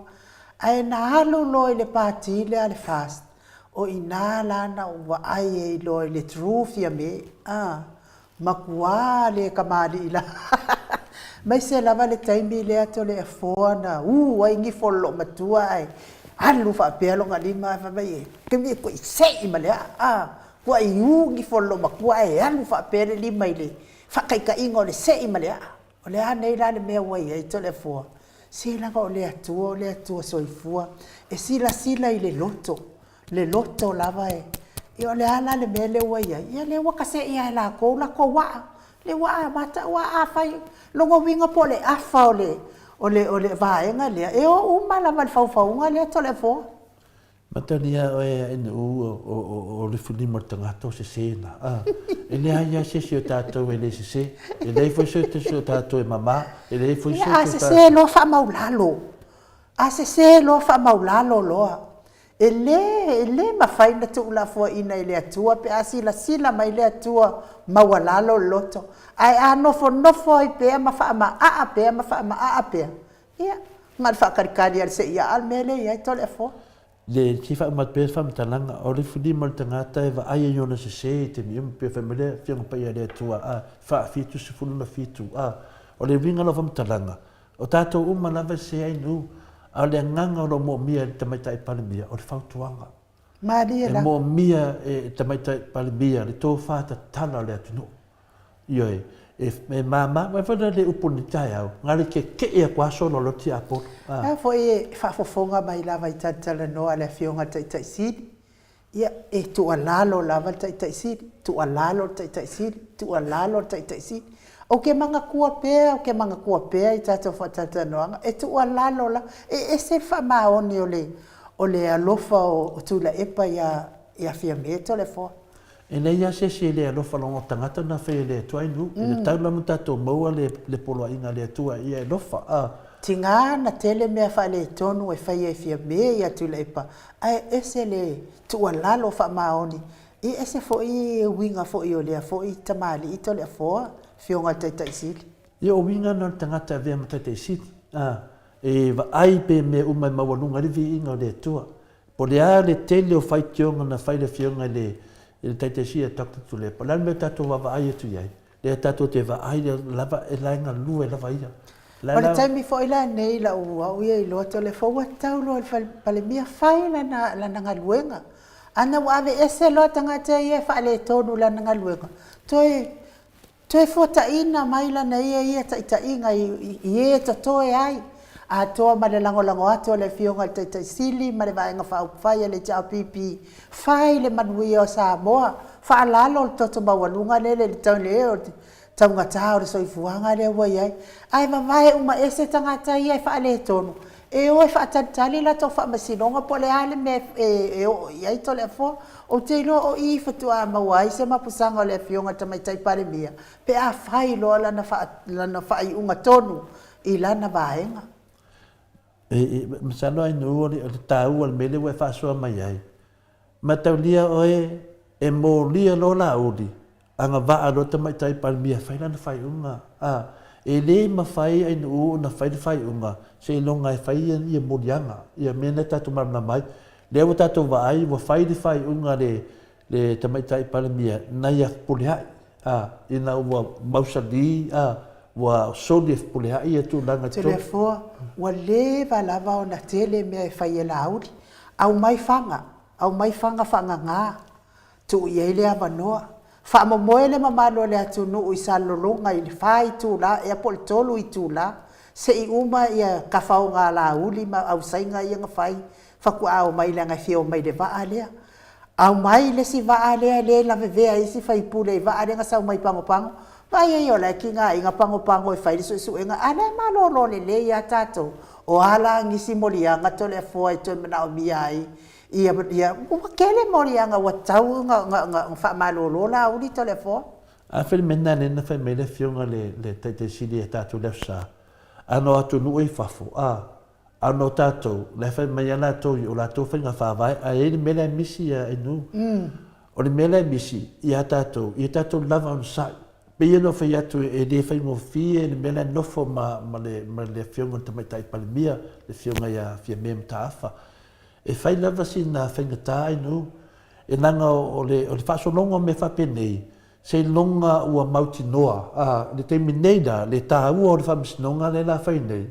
Ae na alu loa i le pati lea a le FAST, o i ina la na ou vaai ai loa i le true Fiame, a, Matua le kamali'i la. Maise lava le taimi lea Toleafoa na u ai gifo o le loomatua ae alu faapea lona lima ae fai mai e taimi e tuai se'i ma le a'a a, tuai u gifo o le loomatua ae alu faapea le lima i le faataitaiga o le se'i ma le a'a. O le a nei la le mea ua i ai Toleafoa? Se leaga o le Atua o le Atua soifua e silasila i le loto le loto lava e, ia o le a la le mea lea ua i ai? Ia lea ua kasei lava e latou latou a'a, lea ua amata, aua afai, lona uiga po o le afa o le, o le, o le vaega lea, e o uma lava i le faufauga lea Toleafoa. Matalia oe a NU o le filima o le tagata o sese na. A, e leai lava se isi o tatou e le sese. E leai foi se isi o tatou e mama. E leai foi se isi o tatou... A sese loa faamaulalo. A sese loa faamaulalo loa. E le, e le mafai ona tuulafoaiina e le Atua pe a silasila mai le Atua maualalo le loto. Ae a nofonofo ai pea ma faamaaa pea ma faamaaa pea, ia, na o le faatalikali lava i le seia le mea lea e i ai Toleafoa. Le se faauma atu pea le faamatalaga, o le filima o le tagata e vaai ai i ona sese i taimi uma, pei ona fai mai le Afioga Paia a le Atua, a, 77, a. O le uiga o lau faamatalaga, O tatou uma lava e sese ai nuu, a o le agaga o lo o moomia e le Tamaitai Palemia, o le fautuaga. Malie E lava. moomia e le Tamaitai Palemia le tofa tatala o le atunuu. Ioe, e, e māmā mai foi le upu o le taeao, na le kekeʻe atu lava solo loa le tiapolo. A. A foi e faafofoga mai lava i talatalanoa a le Afioga i le Taitai Sili, ia, e tuualalo lava le Taitai Sili, tuualalo le Taitai Sili, tuualalo le Taitai Sili. Ou te manatua pea, ou te manatua pea i tatou faatalatalanoaga, e tuualalo lava. E ese le faamaoni o le, o le alofa o Tuilaepa ia, ia Fiame Toleafoa. E leai lava se isi e le alofa loga o tagata na faia e le Atua ai nuu. E tatau lava ona tatou maua le poloaiga a le Atua ia e alofa. A. Tiga na tele mea faaletonu e faia e Fiame ia Tuilaepa, ae ese le tuualalo faamaoni, e ese foi uiga foi o lea foi tamalii Toleafoa, Afioga i le Taitai Sili. Ia o uiga na o le tagata e avea ma Taitai Sili. A. E vaai pe mea uma e maualuga ai le viiga o le Atua. Po o le a le tele o faitioga na fai le Afioga i le i le Taitaisia ia Doctor Tuilaepa, o le a le mea tatou vaavaai atu i ai? Lea tatou te vaai lava e la e galue lava ia. La O le taimi foi la nei i lau au ia iloa Toleafoa ua tau loa i le Palemia fai lana lana galuega. Ana ua aveese loa tagata ia e faaletonu i lana galuega, toe Toe fuataina mai lana ia ia taitaiga i e totoe ai, atoa ma le lagolago atu a le Afioga i le Taitai Sili ma le Vaega Faaupufai a le HRPP, fai le manuia o Samoa, faalalo le toto maualuga lele i le taugata o le soifuaga lea ua i ai, ae vavae uma ese tagata ia e faaletonu, e o e faatalitali latou faamasinoga po o le a le mea e oo i ai Toleafoa. Ou te iloa o i faatoa maua ai se mapusaga o le Afioga i le Tamaitai Palemia pe a fai loa lana, lana faaiuga tonu i lana vaega. E, masalo ai nuu o le, o le taua o le mea lea ua e faasoa mai ai. Mataulia oe e molia loa Laauli, agavaa loa Tamaitai Palemia e fai lana faaiuga. A, e le mafai Ainuu ona fai le faaiuga seiloga e fai ia, ia moliaga, ia mea na tatou malamalama ai. Lea ua tatou vaai ua fai le faaiuga a le, le Tamaitai Palemia na ia Fepuleai, a, ina ua mausali, a, ua soli e Fepuleai ia tulaga i totonu. Toleafoa, ua leva lava ona tele mea e fai e Laauli. Aumai faga, aumai faga faagaga, tuu i ai le avanoa. Faamomoe le mamalu o le atunuu i Salelologa i le fa itula ea po o le tolu itula, se i uma ia tafaoga alauli ma ausaiga ia na fai faatoa omai leaga e fia omai i le vaa lea. Aumai le isi vaa lea lea e lavevea ai isi faipule i vaa lea na sau mai Pagopago, vaai ai o la e tigaina Pagopago e fai le suesuega a la e malolo lelei lava tatou. O a la nisi moliaga Toleafoa e toe manaomia ai ia, ia ua tele moliaga ua tatau ona, ona, ona, ona faamalolo Laauli Toleafoa. A fai le mea lena lea na fai mai le afioga le, le Taitai Sili ia tatou i le Aso Sa, ana o atunuu i fafo, a, ana o tatou, la e fai mai lava latou i o latou faiga faavae, ae i ai le mea la e misi ia Ainuu. O le mea la e misi ia tatou, ia tatou lava onosai. Pei ona ou fai atu e le faigofie le mea la e nofo ma, ma le, ma le afioga i le Tamaitai Palemia, le afioga ia Fiame Mataafa. E fai lava sina faigata Ainuu, e leaga o le, o le faasologa o mea faapenei, seiloga ua mautinoa, a, i le taimi nei la, le taua o le faamasinoga lea la fai nei,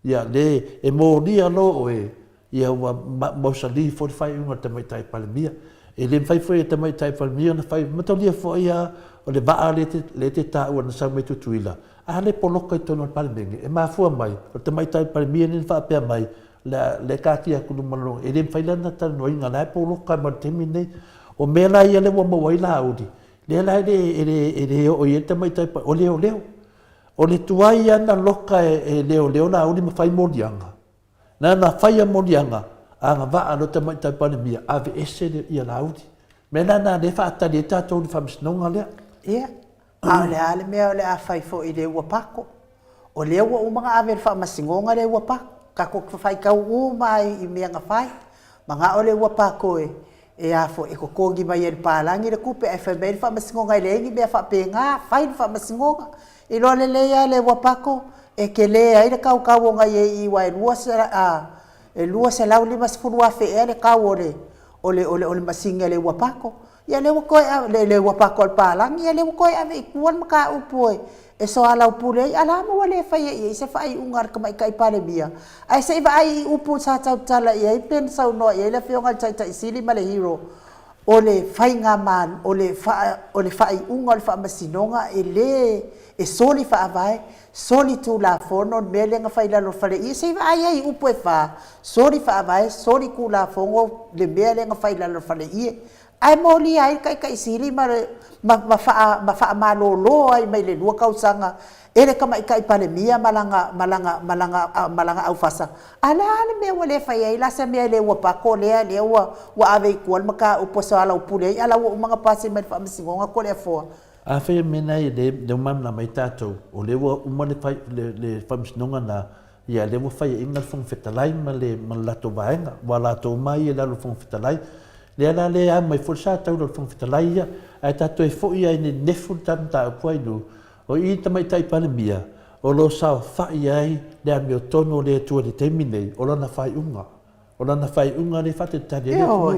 ia, le, e molia loa oe, ia ua mausali foi le faaiuga a le Tamaitai Palemia. E le mafai foi e le Tamaitai Palemia ona fai, mataulia foi a, o le vaa lea e te, lea e te taua na sau mai Tutuila, a le poloka i totonu o le Palemene, e mafua mai, o le Tamaitai Palemia lea na faapea mai, le a, le taatia atu i luma loa, e le mafai la ona talanoaina, la e poloka mai le taimi lenei. O mea la ia lea ua maua ai Laauli, lea la e le, e le, e le oo i ai le Tamaitai Palemia, o leoleo. O le tuai lava na loka e leoleo Laauli ma fai moliaga. Na na faia moliaga, agavaa loa Tamaitai Palemia, aveese le, ia Laauli. Mea la na lea e faatali ai tatou i le faamasinoga lea. Ia, a o le a le mea o le a fai foi i le ua pako? O lea ua uma ona ave i le faamasinoga le ua pako. Tatou faitau uma ai i mea na fai. Manao le ua pako e, e a foi, e totogi mai e le palagi le tupe, ae fai mai le faamasinoga e leai ni mea faapena, fai le faamasinoga. Iloa lelei lava le ua pako e tele ai le tautau ona i ai i aua e e 250,000 ea le tau o le, o le, o le, o le masini a le ua pako. Ia lea ua toe ave, le, le ua pako a le palagi, ia lea ua toe ave i tua le mataupu e, e soalaupule ai, a o le a le mea ua le faia i ai se faaiuga a le Tamaitai Palemia? Ae se i vaai i upu sa tautala i ai pe na saunoa i ai le Afioga i le Taitai Sili ma le Hero, o le faigamalo, o le o le faaiuga o le Faamasinoga e le, e soli faavae, soli tulafono le mea lea na fai i lalo o le fale. Ia se i vaai ai i upu e fa, soli faavae, soli tulafono le mea lea na fai i lalo o le faleie. Ae molia ai le Taitai Sili ma le ma ma faa ma faamalolo ai mai le 2 tausaga e le Tamaitai Palemia ma lana ma lana ma lana ma lana aufasa. A o le a le mea ua le fai ai la se mea e le ua pato lea lea ua ua ave i tua le mataupu e soalaupule ai, a o la ua uma ona pasi mai le Faamasinoga Toleafoa. Afai o mea na e le le malamalama ai tatou, o lea ua uma le fai le le Faamasinoga na, ia lea ua faiaina le Fofoga Fetalai ma le ma le latou vaega, ua latou uma ia i lalo o le Fofoga Fetalai. Lea la lea e au mai foi le sa taula o le Fofoga Fetalai ia, ae tatou toe foi lava i nenefu le tatou mataupu ai nu, o i le Tamaitai Palemia o lo o saofai ai le amiotonu o le Atua i le taimi nei, o lana faaiuga. O lana faaiuga lea e faatalitali ai le atunuu.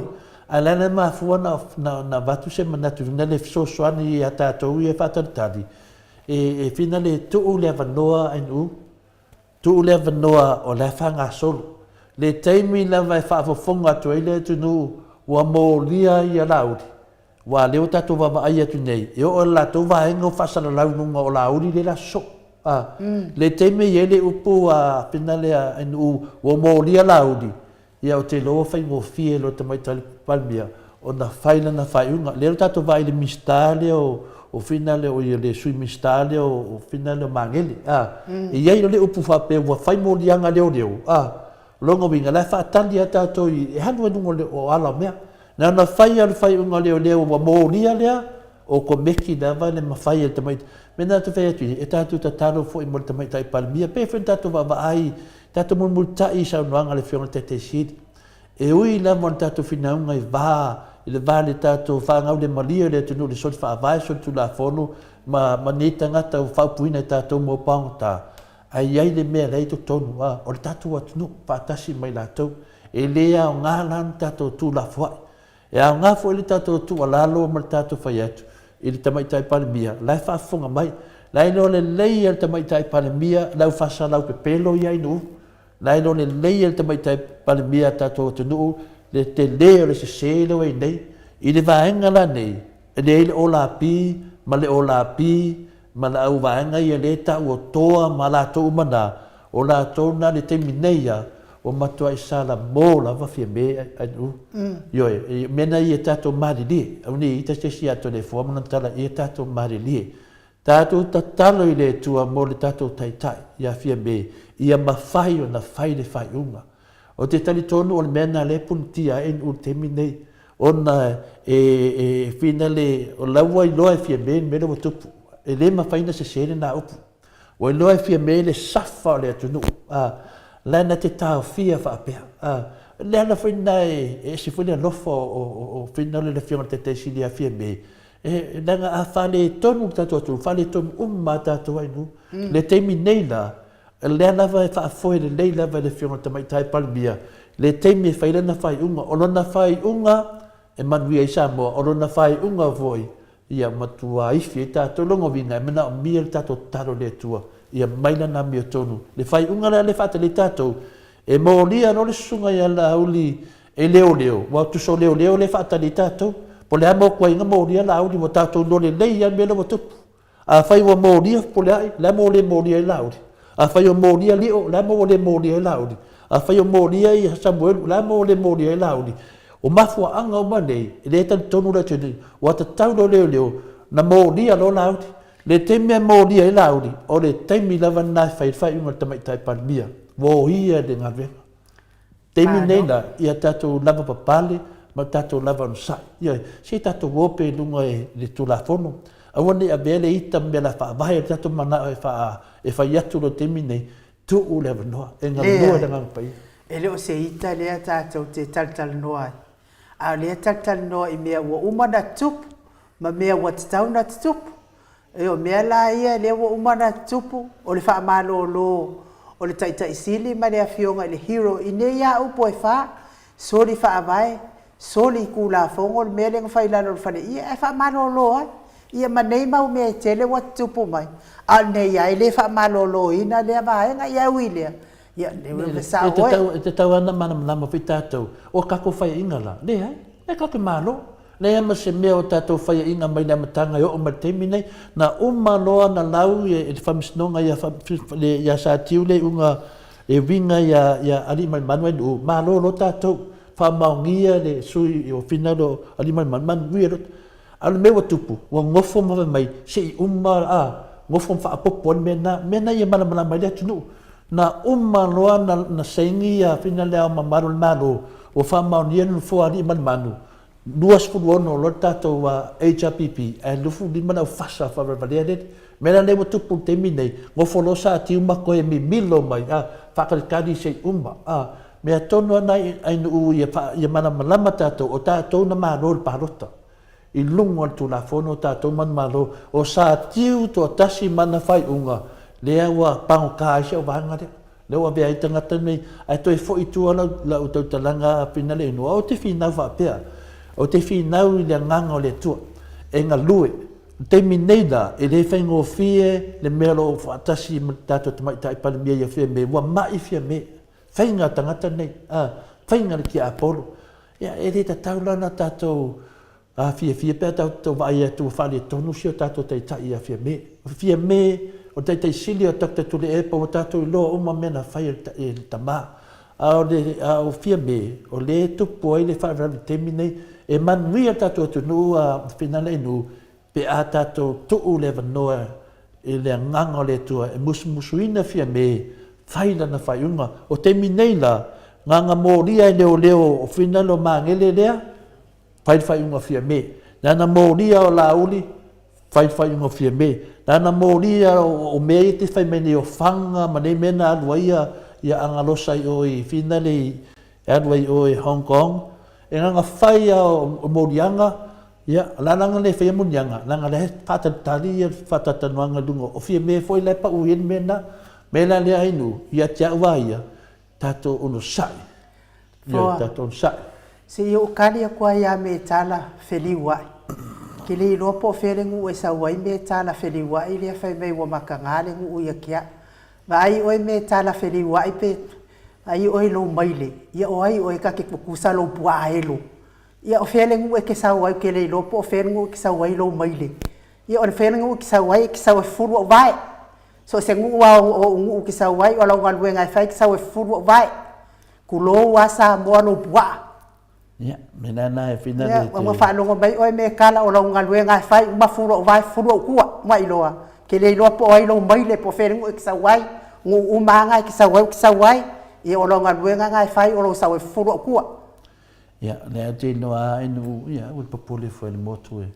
Ae o le a la e mafua ona avatu se manatu i le fesoasoani ia tatou ia e faatalitali, e fina le tuu le avanoa ainu, tuu le avanoa o la e faagasolo. Le taimi lava e faafofoga atu ai le atunuu ua molia ia Laauli, aua o lea ua tatou vaavaai atu nei, e oo i le latou vaega ua faasalalau i luga o Laauli lea o le a sosoo. A, le taimi e i ai le upu a fina lea ainu ua molia Laauli, Ia ou te iloa ua faigofie i lo Tamaitai Palemia ona fai lana faaiuga. Lea ua tatou vaai i le Minisita lea o fina lea, oi le Sui Minisita lea o fina lea o Magele, a, e i ai le upu faapea ua fai moliaga leoleo, a, o lona uiga o la e faatali lava tatou i, e alu ai i luga o ala o mea. Na ona fai lava o le faaiuga leoleo ua molia lea, okomeki lava le mafai e le tamaitai. O le mea lena ou te fai atu ai, e tatou tatalo foi mo le Tamaitai Palemia, pei foi ona tatou vaavaai Tatou mulimulitai i saunoaga a le Afioga i le Taitai Sili. E ui lava o le tatou finauga i va, i le va i le tatou faagaulemalie o le atunuu i le soli faavae, soli tulafono ma, ma nei tagata ua faaupuina e tatou mo paogata, ae i ai le mea la e i totonu, a, o le tatou atunuu faatasi ma i latou. E le aoga la le tatou tuulafoai. E aoga foi le tatou tuualalo ma le tatou fai atu i le Tamaitai Palemia, la e faafofoga mai. La e iloa lelei e le Tamaitai Palemia le au faasalau pepelo ia i Nu'u. La e iloa lelei e le Tamaitai Palemia a tatou atunuu le tele o le sese lea ua i ai nei. I le vaega la nei, e leai le olapi ma le olapi ma le au vaega ia lea e tau o Toa ma latou uma na, o latou na le taimi nei ia, ua matuai salamo lava Fiame ainu. Ioe, o mea na ia tatou malilie, aua ne i ita se isi ia Toleafoa ma lana tala, ia tatou malilie. Tatou tatalo i le Atua mo le tatou Taitai ia Fiame, ia mafai ona fai le faaiuga. Ou te talitonu o le mea lena lea e punitia ai ainu i le taimi lenei, ona e finale, o la ua iloa e Fiame le mea lea ua tupu. E le mafai ona sese lena upu. Ua iloa e Fiame le safa o le atunuu, a, la na te taofia faapea. A, le ala foi lena e ese foi le alofa o finale le Afioga i le Taitai Sili ia Fiame, e, leaga a faaletonu le tatou atunuu, faaletonu uma lava tatou ainu. Le taimi nei la, o lea lava e faafoe lelei lava e le Afioga i le Tamaitai Palemia le taimi e fai ai lana faaiuga. O lona faaiuga e manuia ai Samoa, o lona faaiuga foi ia matua ifi ai tatou. Lona uiga, e manaomia le tatou tatalo i le Atua ia mai Lana amiotonu. Le faaiuga lea e faatali ai tatou, e molia loa le susuga ia Laauli e leoleo, ua tusa o leoleo lea e faatali ai tatou. Po o le a mokuaiga molia Laauli, ua tatou iloa lelei lava le mea lea ua tupu. Afai ua molia Fepuleai, o le a mea ua le molia ai Laauli? Afai ua molia Lio, o le a mea ua le molia ai Laauli? Afai ua molia ia Samuelu, o le a mea ua le molia ai Laauli? O mafuaaga uma nei, e le talitonu le atunuu, ua tatau loa leoleo na molia loa Laauli. Le taimi e molia ai Laauli, o le taimi lava lena e fai ai le faaiuga a le Tamaitai Palemia, ua oia le galuega. Taimi nei la, ia tatou lava papale ma tatou lava onosai. Ioe, se i tatou o pea i luga i le Tulafono. Aua ne i avea le ita ma mea o le a faavae ai le tatou manao e faa, e fai atu loa i le taimi nei, tuu le avanoa e galue le Agaga Paia. E le o se ita lea tatou te talatalanoa ai, a o lea e talatalanoa i mea ua uma ona tutupu ma mea ua tatau ona tutupu. O mea la ia lea ua uma ona tutupu, o le faamalolo o le Taitai Sili ma le Afioga i le Hero i nei lava upu e fa, soli faavae, soli Tulafono le mea lea na fai i lalo o le faleie ae faamalolo ai. Ia ma nei mau mea e tele ua tutupu mai, a o lenei lava e le faamaloloina lea vaega, ia e ui i lea, ia lea ua sao oe. E tatau lava ona malamalama foi tatou, o tatou faiaiga la, leai, lea tatou te malo. Leai ma se mea o tatou faiaiga mai le amataga e oo mai le taimi lenei. Na uma loa na lau e le Faamasinoga ia Satiu le iuga e uiga ia Aliimalemanu ae malo loa tatou. Faamaonia le sui o finagalo o Aliimalemanu, manuia loa. A o le mea ua tupu, ua nofo ma fai mai se i uma a, nofo ma faaopoopo ai le mea lena. O le mea lena ia malamalama ai le atunuu. Na uma loa na saini ia Fina Le Ao Mamalu o le Malo, ua faamaonia le nofoa o Aliimalemanu, 26 loa le tatou HRPP ae 25 le aufasa faavalevalea lele. O le mea la lea ua tupu i le taimi lenei, nofo loa Satiu ma toe mimilo mai a, faatalitali se i uma a. Mea tonu lava na Ainuu ia malamalama tatou, o tatou na malo i le palota i luga o le Tulafono o tatou manumalo, o Satiu toatasi ma ana faaiuga lea ua pagota ai si au vaega lea. Lea ua avea ai tagata nei, ae toe foi i tua lau tautalaga Finaleinoa, ou te finau faapea, ou te finau i le agaga o le Atua, e galue. O le taimi nei la, e le faigofie le mea o lo o faatasi ma le tatou Tamaitai Palemia ia Fiame, ua mai Fiame, faiga tagata nei, a, faiga le tiapolo. Ia, e le tatau la ona tatou A fiafia pe a tatou vaai atu ua faaletonu si o tatou Taitai ia Fiame. O Fiame, o le Taitai Sili o Doctor Tuilaepa ua tatou iloa uma mea na fai e le tama. A o le, a o Fiame, o lea e tupu ai le faalavelave i le taimi nei. E manuia le tatou atunuu a Finalainuu pe a tatou tuu le avanoa i le Agaga o le Atua e musumusuina Fiame fai lana faaiuga. O taimi nei la, na ona molia e leoleo o Finalo Magele lea, Fai le faaiuga Fiame. Lana molia o Laauli, fai le faaiuga Fiame. Lana molia o mea ia te fai mai nei o faga ma nei mea na alu ai ia Agalosa i o i Finale e alu ai i o i Hong Kong. E na ona fai lava o moliaga, ia, o le a la ona le faia moliaga, leaga o la e faatalitali ia le faatalatalanoaga i luga o Fiame foi la e pau i ai le mea lena. O le mea la lea Ainuu, ia te au lava ia, tatou onosai. Ioe, tatou onosai. Se i ou kali aku ai ia Metala feliuai. Ke le iloa po o fea le nuu e sau ai Metala feliuai lea fai mai ua makaga le nuu ia ke au. Vaai oe Metala feliuai pe vaai oe i lou maile, ia o ai oe ta te tutusa lou puaa elo. Ia o fea le nuu e te sau ai ou te le iloa po o fea le nuu e te sau ai lou maile. Ia o le fea le nuu e te sau ai e te sau e fufulu ou vae. So o se nuu lava o ou nuu ou te sau ai, o lau galuega e fai e te sau e fufulu ou vae. Tulou lava Samoa lou puaa. Ia, me la na e whina le te... Ua faalogo mai oe me kala o lau galuega e fai, uma fulu ou vae, fufulu ou tua, ua iloa. Ke le iloa po o ai lou maile, po o fea le nuu e te sau ai, nuu uma lava na e te sau ai ou te sau ai, ia o lau galuega na e fai o lou sau e fufulu ou tua. Ia, lea ou te iloa lava e nuu, ia, ua popole foi le motu e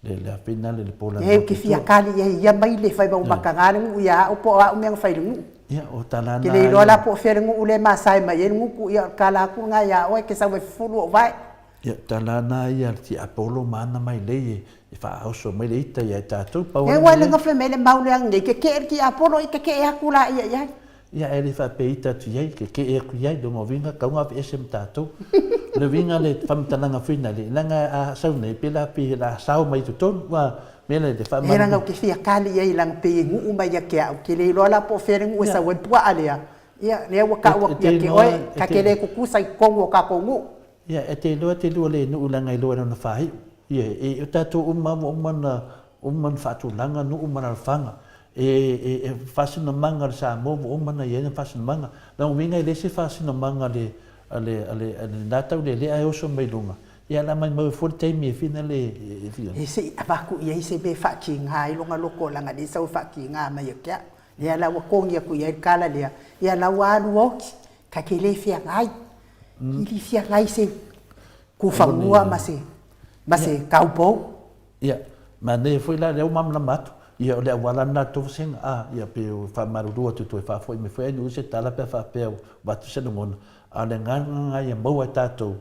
Le le afina le le pola E ke fia kali ia ia mai le fai mau makaga le nuu ia au po o au mea na fai le nuu. Ia o tala na. Ke le iloa la po o fea le nuu le masae mai ai le nuku ia o le kala atu lena ia oe ke sau e fufulu ou vae. Ia tala na ia le tiapolo ma ana mai lei e faaoso mai le ita ia i tatou pau a le. E ua le gafe mai le mau lea nei keke'e le tiapolo i keke'e atu la ia i ai. Ia e le faapea ita atu i ai, keke'e atu i ai, lona uiga tau na aveese ma tatou. O le uiga le faamatalaga foi na le, leaga a sau nei pe la pei o le a sao mai i totonu, ua mea la le faamanu. E leaga ou te fia kali i ai leaga pei e nuu mai ia te au, ke le iloa la po o fea le nuu e sau ai le puaa lea, ia lea ua tau atu ia te oe, ta te le tutusa i totonu o tatou nuu. Ia e te iloa e te lua le nuu leaga e iloa i lona faaiu. Ia e o tatou uma ua uma ona uma ona faatulaga nuu ma alaalafaga. E, e, e faasinomaga a le Samoa ua uma ona i ai na faasinomaga. Lona uiga e leai se faasinomaga a le, a le, a le, a lena taulelea ae oso mai luga, ia o le a maumau ai fua le taimi e fina le, e fia. E se i avatu i ai se mea e faatiga ai lona loto leaga lea e sau e faatiga mai ia te au. Lea la ua togi atu i ai le tala lea, ia la ua alu oti, ta te le feagai. I le feagai se kufanua ma se, ma se kaupou. Ia, manaia foi la lea ua malamalama atu, ia o le auala lena o le tou vasega, a, ia pei e faamalulu atu toe faafoi mai foi ai se tala pe a faapea ua avatu se lagona, a o le agaga lena ia maua e tatou,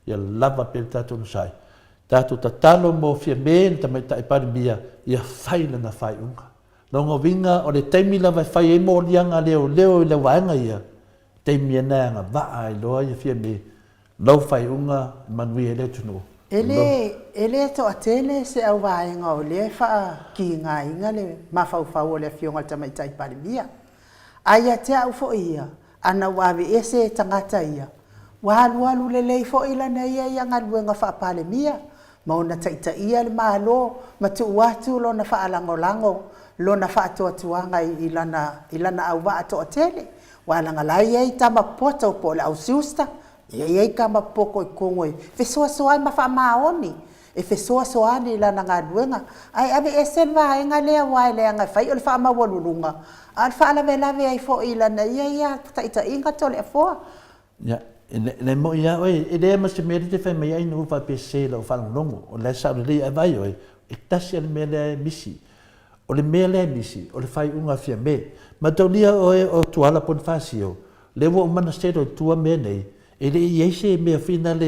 ia lava pea le tatou onosai. Tatou tatalo mo Fiame le Tamaitai Palemia ia fai lana faaiuga. Lona uiga o le taimi lava e fai ai moliaga a leoleo i le vaega ia, taimi lena e agavaa ai loa ia Fiame lau faaiuga e manuia ai le atunuu. E le, E le toatele se auvaega o lea e faakigaina le mafaufau o le Afioga i le Tamaitai Palemia. A ia te au foi ia, ana ua aveese e tagata ia, ua alualu lelei foi lana ia ia galuega faa-Palemia ma ona taitaia le Malo ma tuu atu lona faalagolago, lona faatuatuaga i lana i lana auvaa toatele. Aua leaga la e i ai tama poto po o le au siusta, e i ai tama poto i totonu e fesoasoani ma faamaoni, e fesoasoani i lana galuega. Ae aveese le vaega lea aua e leaga e fai o le faamaualuluga, a o le faalavelave ai foi i lana ia ia taitaiga Toleafoa. Ia, e moni lava oe, e leai ma se mea lea e te fai mai ai na ou faapea sese i lau faalogologo, o la e sao lelei, ae vaai oe, e tasi lava le mea lea e misi. O le mea lea e misi, o le faaiuga a Fiame. Mataulia oe o Tuala Ponifasio, lea ua uma ona settle i tua mea nei, e le i i ai se mea finale,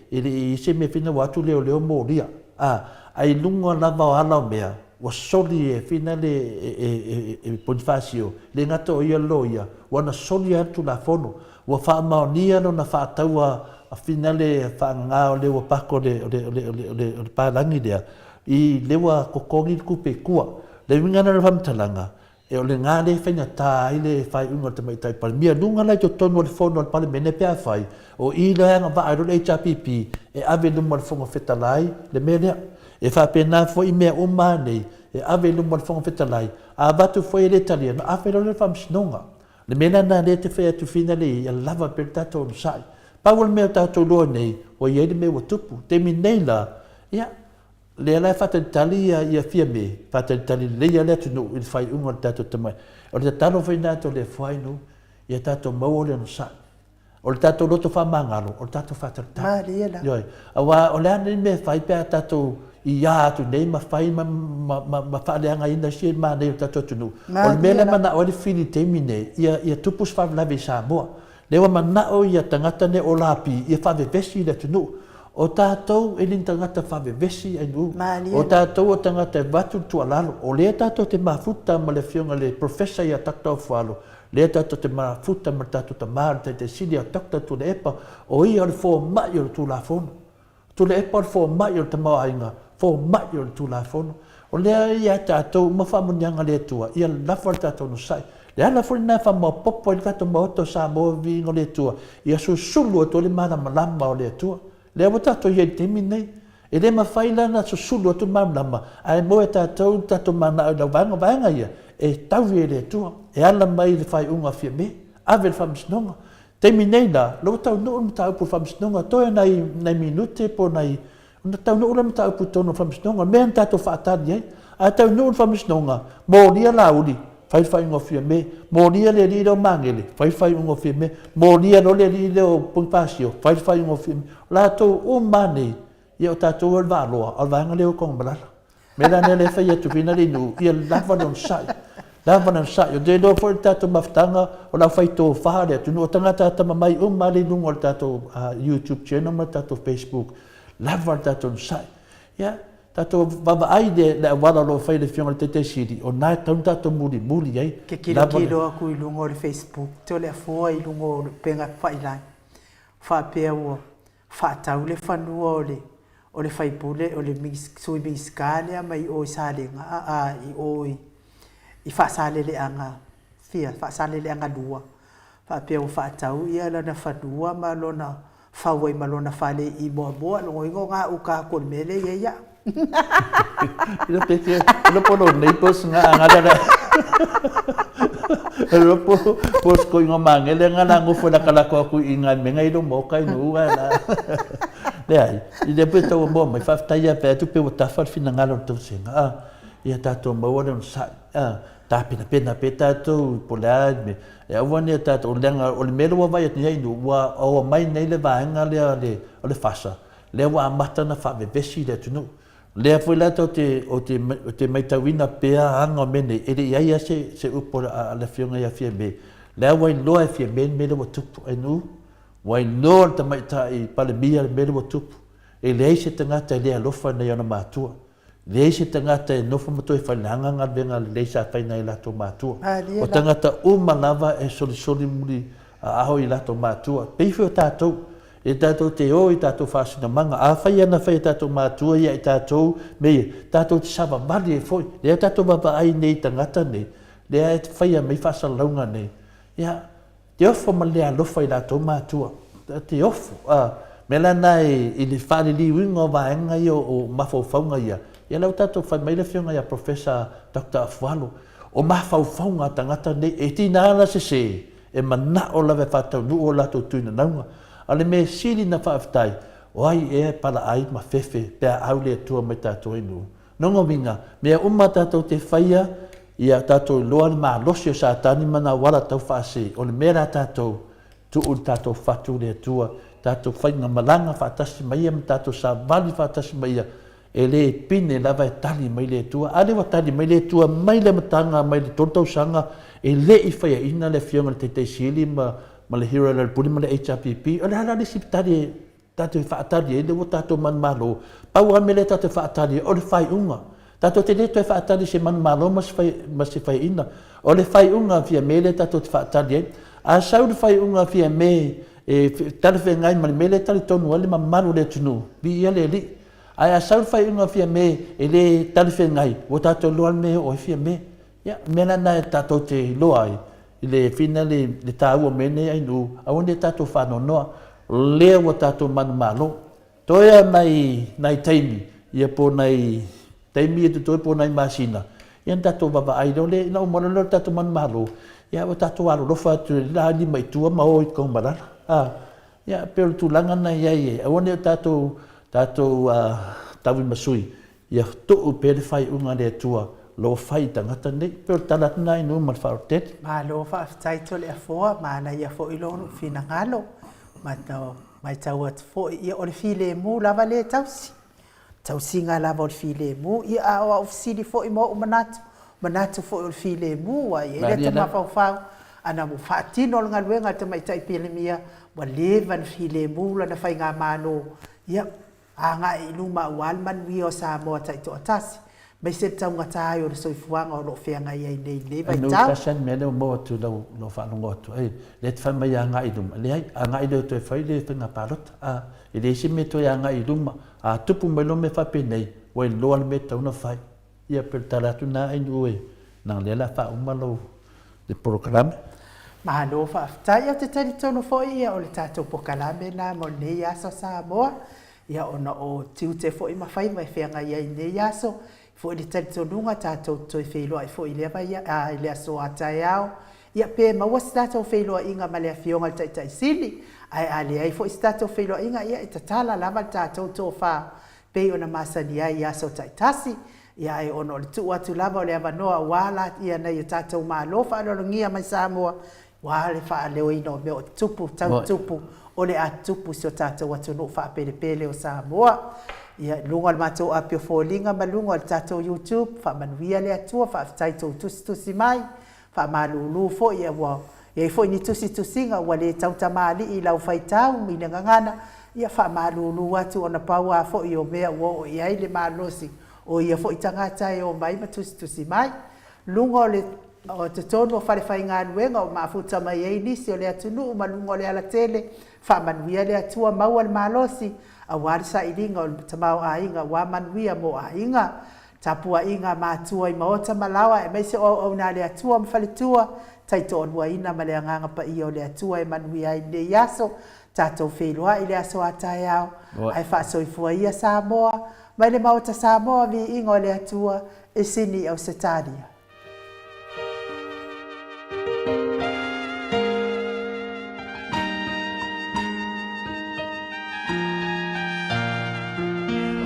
e le i i ai se mea finale ua o atu leoleo molia, a, ae i luga lava o ala o mea, ua soli e finale e, e, e Ponifasio, le gata o ia le loia, ua na soli lava le Tulafono, ua faamaonia lona faataua finale faagaga o le ua pako o le, o le, o le, o le, o le, o le palagi lea, i le ua totogi le tupe i tua. Le uiga la o le faamatalaga, e o lena lea e faigata ai le faaiuga a le Tamaitai Palemia. Luga la i totonu o le Fono a le Palemene pe afai, o i lea e agavaa ai loa le HRPP e ave i luma o le Fofoga Fetalai le mea lea. E faapena foi mea uma lava nei, e ave i luma o le Fofoga Fetalai, a avatu foi e le talia, ona ave loa lea i le Faamasinoga. O le mea la lena lea e te fai atu finally ia lava pea le tatou onosai. Pau o le mea o tatou iloa nei, ua i ai le mea ua tupu. Taimi nei la, ia, lea la e faatalitali ia, ia Fiame, faatalitali lelei lava le atunuu i le faaiuga o le tatou tamai. O le tatalo foi lena Toleafoa-inu, ia tatou maua le onosai. O le tatou loto faamagalo, o le tatou faatalitali. Malie la. Ioe. Aua o le a lenei mea e fai pe a tatou iā atu nei ma fai ma, ma, ma, ma faaleagaina isi manaia o le tatou atunuu. O le mea lea e manao ai le fili i le taimi nei, ia, ia tupu se faalavelave i Samoa. Lea ua manao ia tagata nei o lapi ia faavevesi i le atunuu. O tatou e le ni tagata faavevesi ainu. O tatou o tagata e avatu le tuualalo. O lea tatou te mafuta ma le afioga i le Professor ia Doctor Ofualo, lea tatou te mafuta ma le tatou tama o le Taitai Sili ia Doctor Tuilaepa, o ia o le fomai o le Tulafono. Tuilaepa o le fomai o le tamaoaiga, fomai o le Tulafono. O lea e ia tatou uma faamanuiaga a le Atua, ia lava le tatou onosai. Le ala foi lena e faamaopoopo ai le tatou Maota o Samoa i viiga o le Atua, ia susulu atu ai le malamalama o le Atua. Lea ua tatou i ai i le taimi lenei. E le mafai la ona susulu atu le malamalama, ae moe tatou le tatou manao i lau vaega. O vaega ia, e taui e le Atua, e ala mai i le faaiuga a Fiame, ave i le Faamasinoga. Taimi nei la, o lea ua taunuu le mataupu i le Faamasinoga, toe nai, nai minute po o nai, ona taunuu lea mataupu i totonu o le Faamasinoga, o le mea na tatou faatali ai. A taunuu le Faamasinoga, molia Laauli, fai le faaiuga o Fiame, molia le alii lea o Magele, fai le faaiuga o Fiame, molia loa le alii lea o Ponipasio, fai le faaiuga o Fiame. O latou uma lava nei, ia o tatou o le Vaaloa, a o le vaega lea o Tanumalala. O le mea la lea lea e fai atu foi le nuu, ia lava le onosai, lava le onosai. Ou te iloa foi le tatou mafutaga o le aufai tofa o le atunuu, o tagata atamamai uma lava i luga o le tatou YouTube channel ma le tatou Facebook, lava le tatou onosai. Ia, tatou vaavaai i le auala o lo o fai e le Afioga i le Taitai Sili, o lena e tatau ona tatou mulimuli ai. Ke kilokilo aku i luga o le Facebook, Toleafoa i luga o le upega failagi, faapea ua faatau le fanua o le o le faipule o le sui Minisita lea mai o i Salega a i o i i Faasaleleaga fia Faasaleleaga 2 faapea ua faatau ia lana fanua ma lona fau ai ma lona fale i Moamoa lona uiga o gauta atu o le mea lea e i ai ia. Ilo pe ke ilo po lo neighbors nga nga la ilo po po ko ingo mangele nga la ngofo la kala ko aku i nga menga ilo mo kai no ua la le ai i le pe tau mo mai fa tai ya pe tu pe wa tafa fina nga lo tu singa a ia tatou maua le onosai a tapenapena pea tatou po o le a le mea. E aua nei tatou, leaga o le mea lea ua vaai atu nei ua oo mai nei le vaega lea o le FASA, lea ua amata ona faavevesi le atunuu. O lea foi la ou te, ou te, ou te matauina pea aga o mea nei, e le i i ai lava se, se upu a le Afioga ia Fiame. Lea ua iloa e Fiame le mea lea ua tupu. Ainu, ua iloa e le Tamaitai Palemia le mea lea ua tupu. E leai se tagata e le alofa i nai ona matua. Leai se tagata e nofo ma toe faleaga galuega lelei sa fai nai latou matua. O tagata uma lava e solisoli muli aao i latou matua. Pei foi o tatou. E tatou te o i tatou faasinamaga, afai ana fai e tatou matua ia i tatou me ia, tatou te savavali ai foi. Lea tatou vaavaai nei i tagata nei, lea e faia mai faasalalauga nei, ia, te ofo ma le alofa i latou matua. Te ofo. A, mea la na i le faaliliuina o vaega ia o mafaufauga ia, ia lea ua tatou fai mai le afioga ia Professor Doctor Afualo, o mafaufauga a tagata nei, e tiga la sese, e manao lava e faataunuu o latou tuinanauga. A o le mea sili na faafetai, o ai ea e palaai ma fefe pe a au le Atua mai tatou ai nuu? Lona uiga, mea uma tatou te faia, ia tatou iloa le malosi o Satani ma na auala tau faase, o le mea la tatou, tuu le tatou fatu i le Atua, tatou faiga malaga faatasi ma Ia ma tatou savali faatasi ma Ia, E le pine lava e tali mai le Atua. A lea ua tali mai le Atua mai le amataga mai le 3 tausaga e le i faiaina le Afioga i le Taitai Sili ma ma le Hero Lealailepule ma le HRPP, o le a la le isi tali e tatou te faatali ai lea ua tatou manumalo? Pau lava le mea lea tatou te faatali ai o le faaiuga. Tatou te le toe faatali i se manumalo ma se fai ma se faiaina. O le faaiuga a Fiame lea tatou te faatali ai. A sau le faaiuga a Fiame e talafeagai ma le mea lea e talitonu ai le mamalu o le atunuu, viia le Alii. Ae a sau le faaiuga a Fiame e le talafeagai, ua tatou iloa le mea e oo ai Fiame. Ia, o le mea la lena tatou te iloa ai i le fina le, le taua o mea nei ainuu, aua ne i tatou faanoanoa, lea ua tatou manumalo. Toe lava nai, nai taimi, ia po o nai taimi ia totoe po o nai masina, ia ona tatou vaavaai lea, ina ua uma loa le tatou manumalo, ia ua tatou alolofa atu i le lima i tua ma o i Tanumalala. A. Ia, pei o le tulaga lena e i ai, aua ne i o tatou, tatou tauimasui, ia tuu pea le faaiuga a le Atua o lo o fai i tagata nei. Pei o le tala atu lena i nuu ma le faaaloalo tele. Malo faafetai Toleafoa, manaia foi lou finagalo, matau atu foi, ia o le filemu lava lea e tausi. Tausiga lava o le filemu, ia a o au fesili foi ma ou manatu, manatu foi o le filemu ua i ai lea mafaufau, ana ua faatino le galuega a le Tamaitai Pelemia, ua leva ona filemu lana faigamalo, ia agai i luma aua le manuia o Samoa taitoatasi, aemaise le taugata ai o le soifuaga o lo o feagai ai nei i lenei vaitau. Ai, tasi lava le mea lea ua maua atu i lau faalogo atu, ai, lea e te fai mai agai i luma, leai, agai lea e toe fai le faiga palota, a, e leai se mea e toe agai i luma. A tupu mai loa mea faapenei, ua iloa le mea e tatau ona fai. Ia pei o le tala atu lena Ainuu e, leaga o lea o le a faauma lou le polokalame. Malo faafetai. Ou te talitonu foi ia o le tatou pokalame lena mo lenei aso Samoa, ia ona o tiute foi ma faiva e feagai ai i lenei aso, foi le talitonuga tatou te toe feiloai foi i lea vaia, i le aso a taeao, Ia pe maua se tatou feiloaiga ma le Afioga i le Taitai Sili, ae a leai foi se tatou feiloaiga, ia e tatala lava le tatou tofa pei ona masani ai i aso taitasi. Ia ae ona o le tuu atu lava o le avanoa aua la ia nai o tatou malo faaaloalogia mai Samoa, aua le faaleoina o mea o tupu, tau tupu, o le a tupu i si o tatou atunuu faapelepele o Samoa. Ia, i luga o le matou api o foliga ma luga o le tatou YouTube, faamanuia le Atua, faafetai i tou tusitusi mai. Faamalulu foi ua i ai foi ni tusitusiga ua le tautamalii i lau faitau i le gagana, ia faamalulu atu ona pau a foi o mea ua oo i ai le malosi o ia foi tagata e omai ma tusitusi mai. Luga o le o totonu o falefaigaluega o mafuta mai ai nisi o le atunuu ma luga o le alatele, faamanuia le Atua maua le malosi aua le sailiga o le tamaoaiga aua manuia mo aiga. Tapuaiga a matua i maota ma laoa aemaise o auauna a le Atua ma faletua, taitoaluaina ma le Agaga Paia o le Atua e manuia ai lenei aso, tatou feiloai i le aso a taeao, ae faasoifua ia Samoa, mai le Maota Samoa viiga o le Atua, e sini i Ausetalia.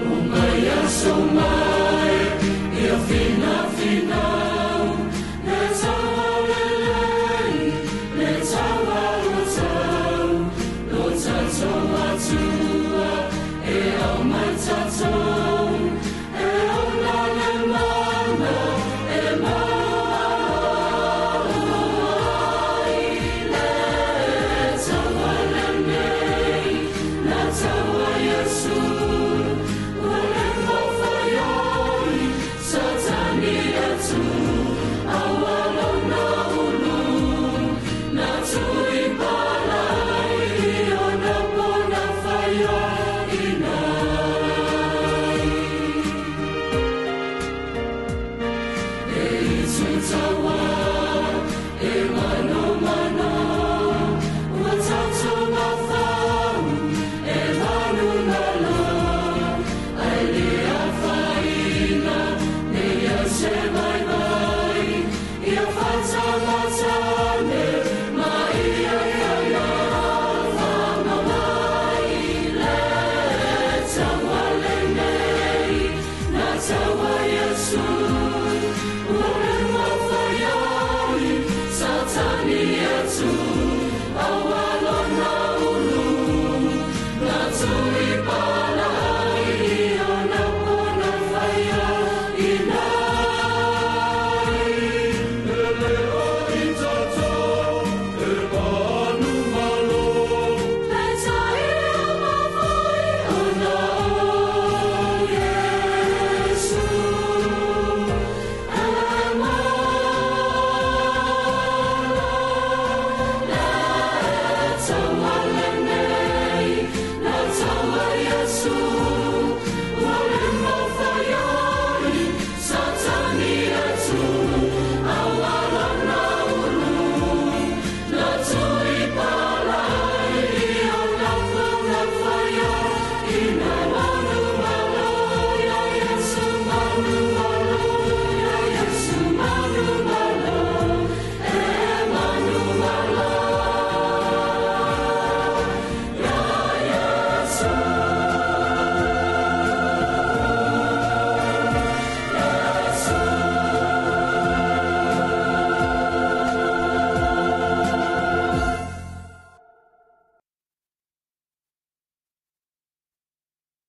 O mai aso mai.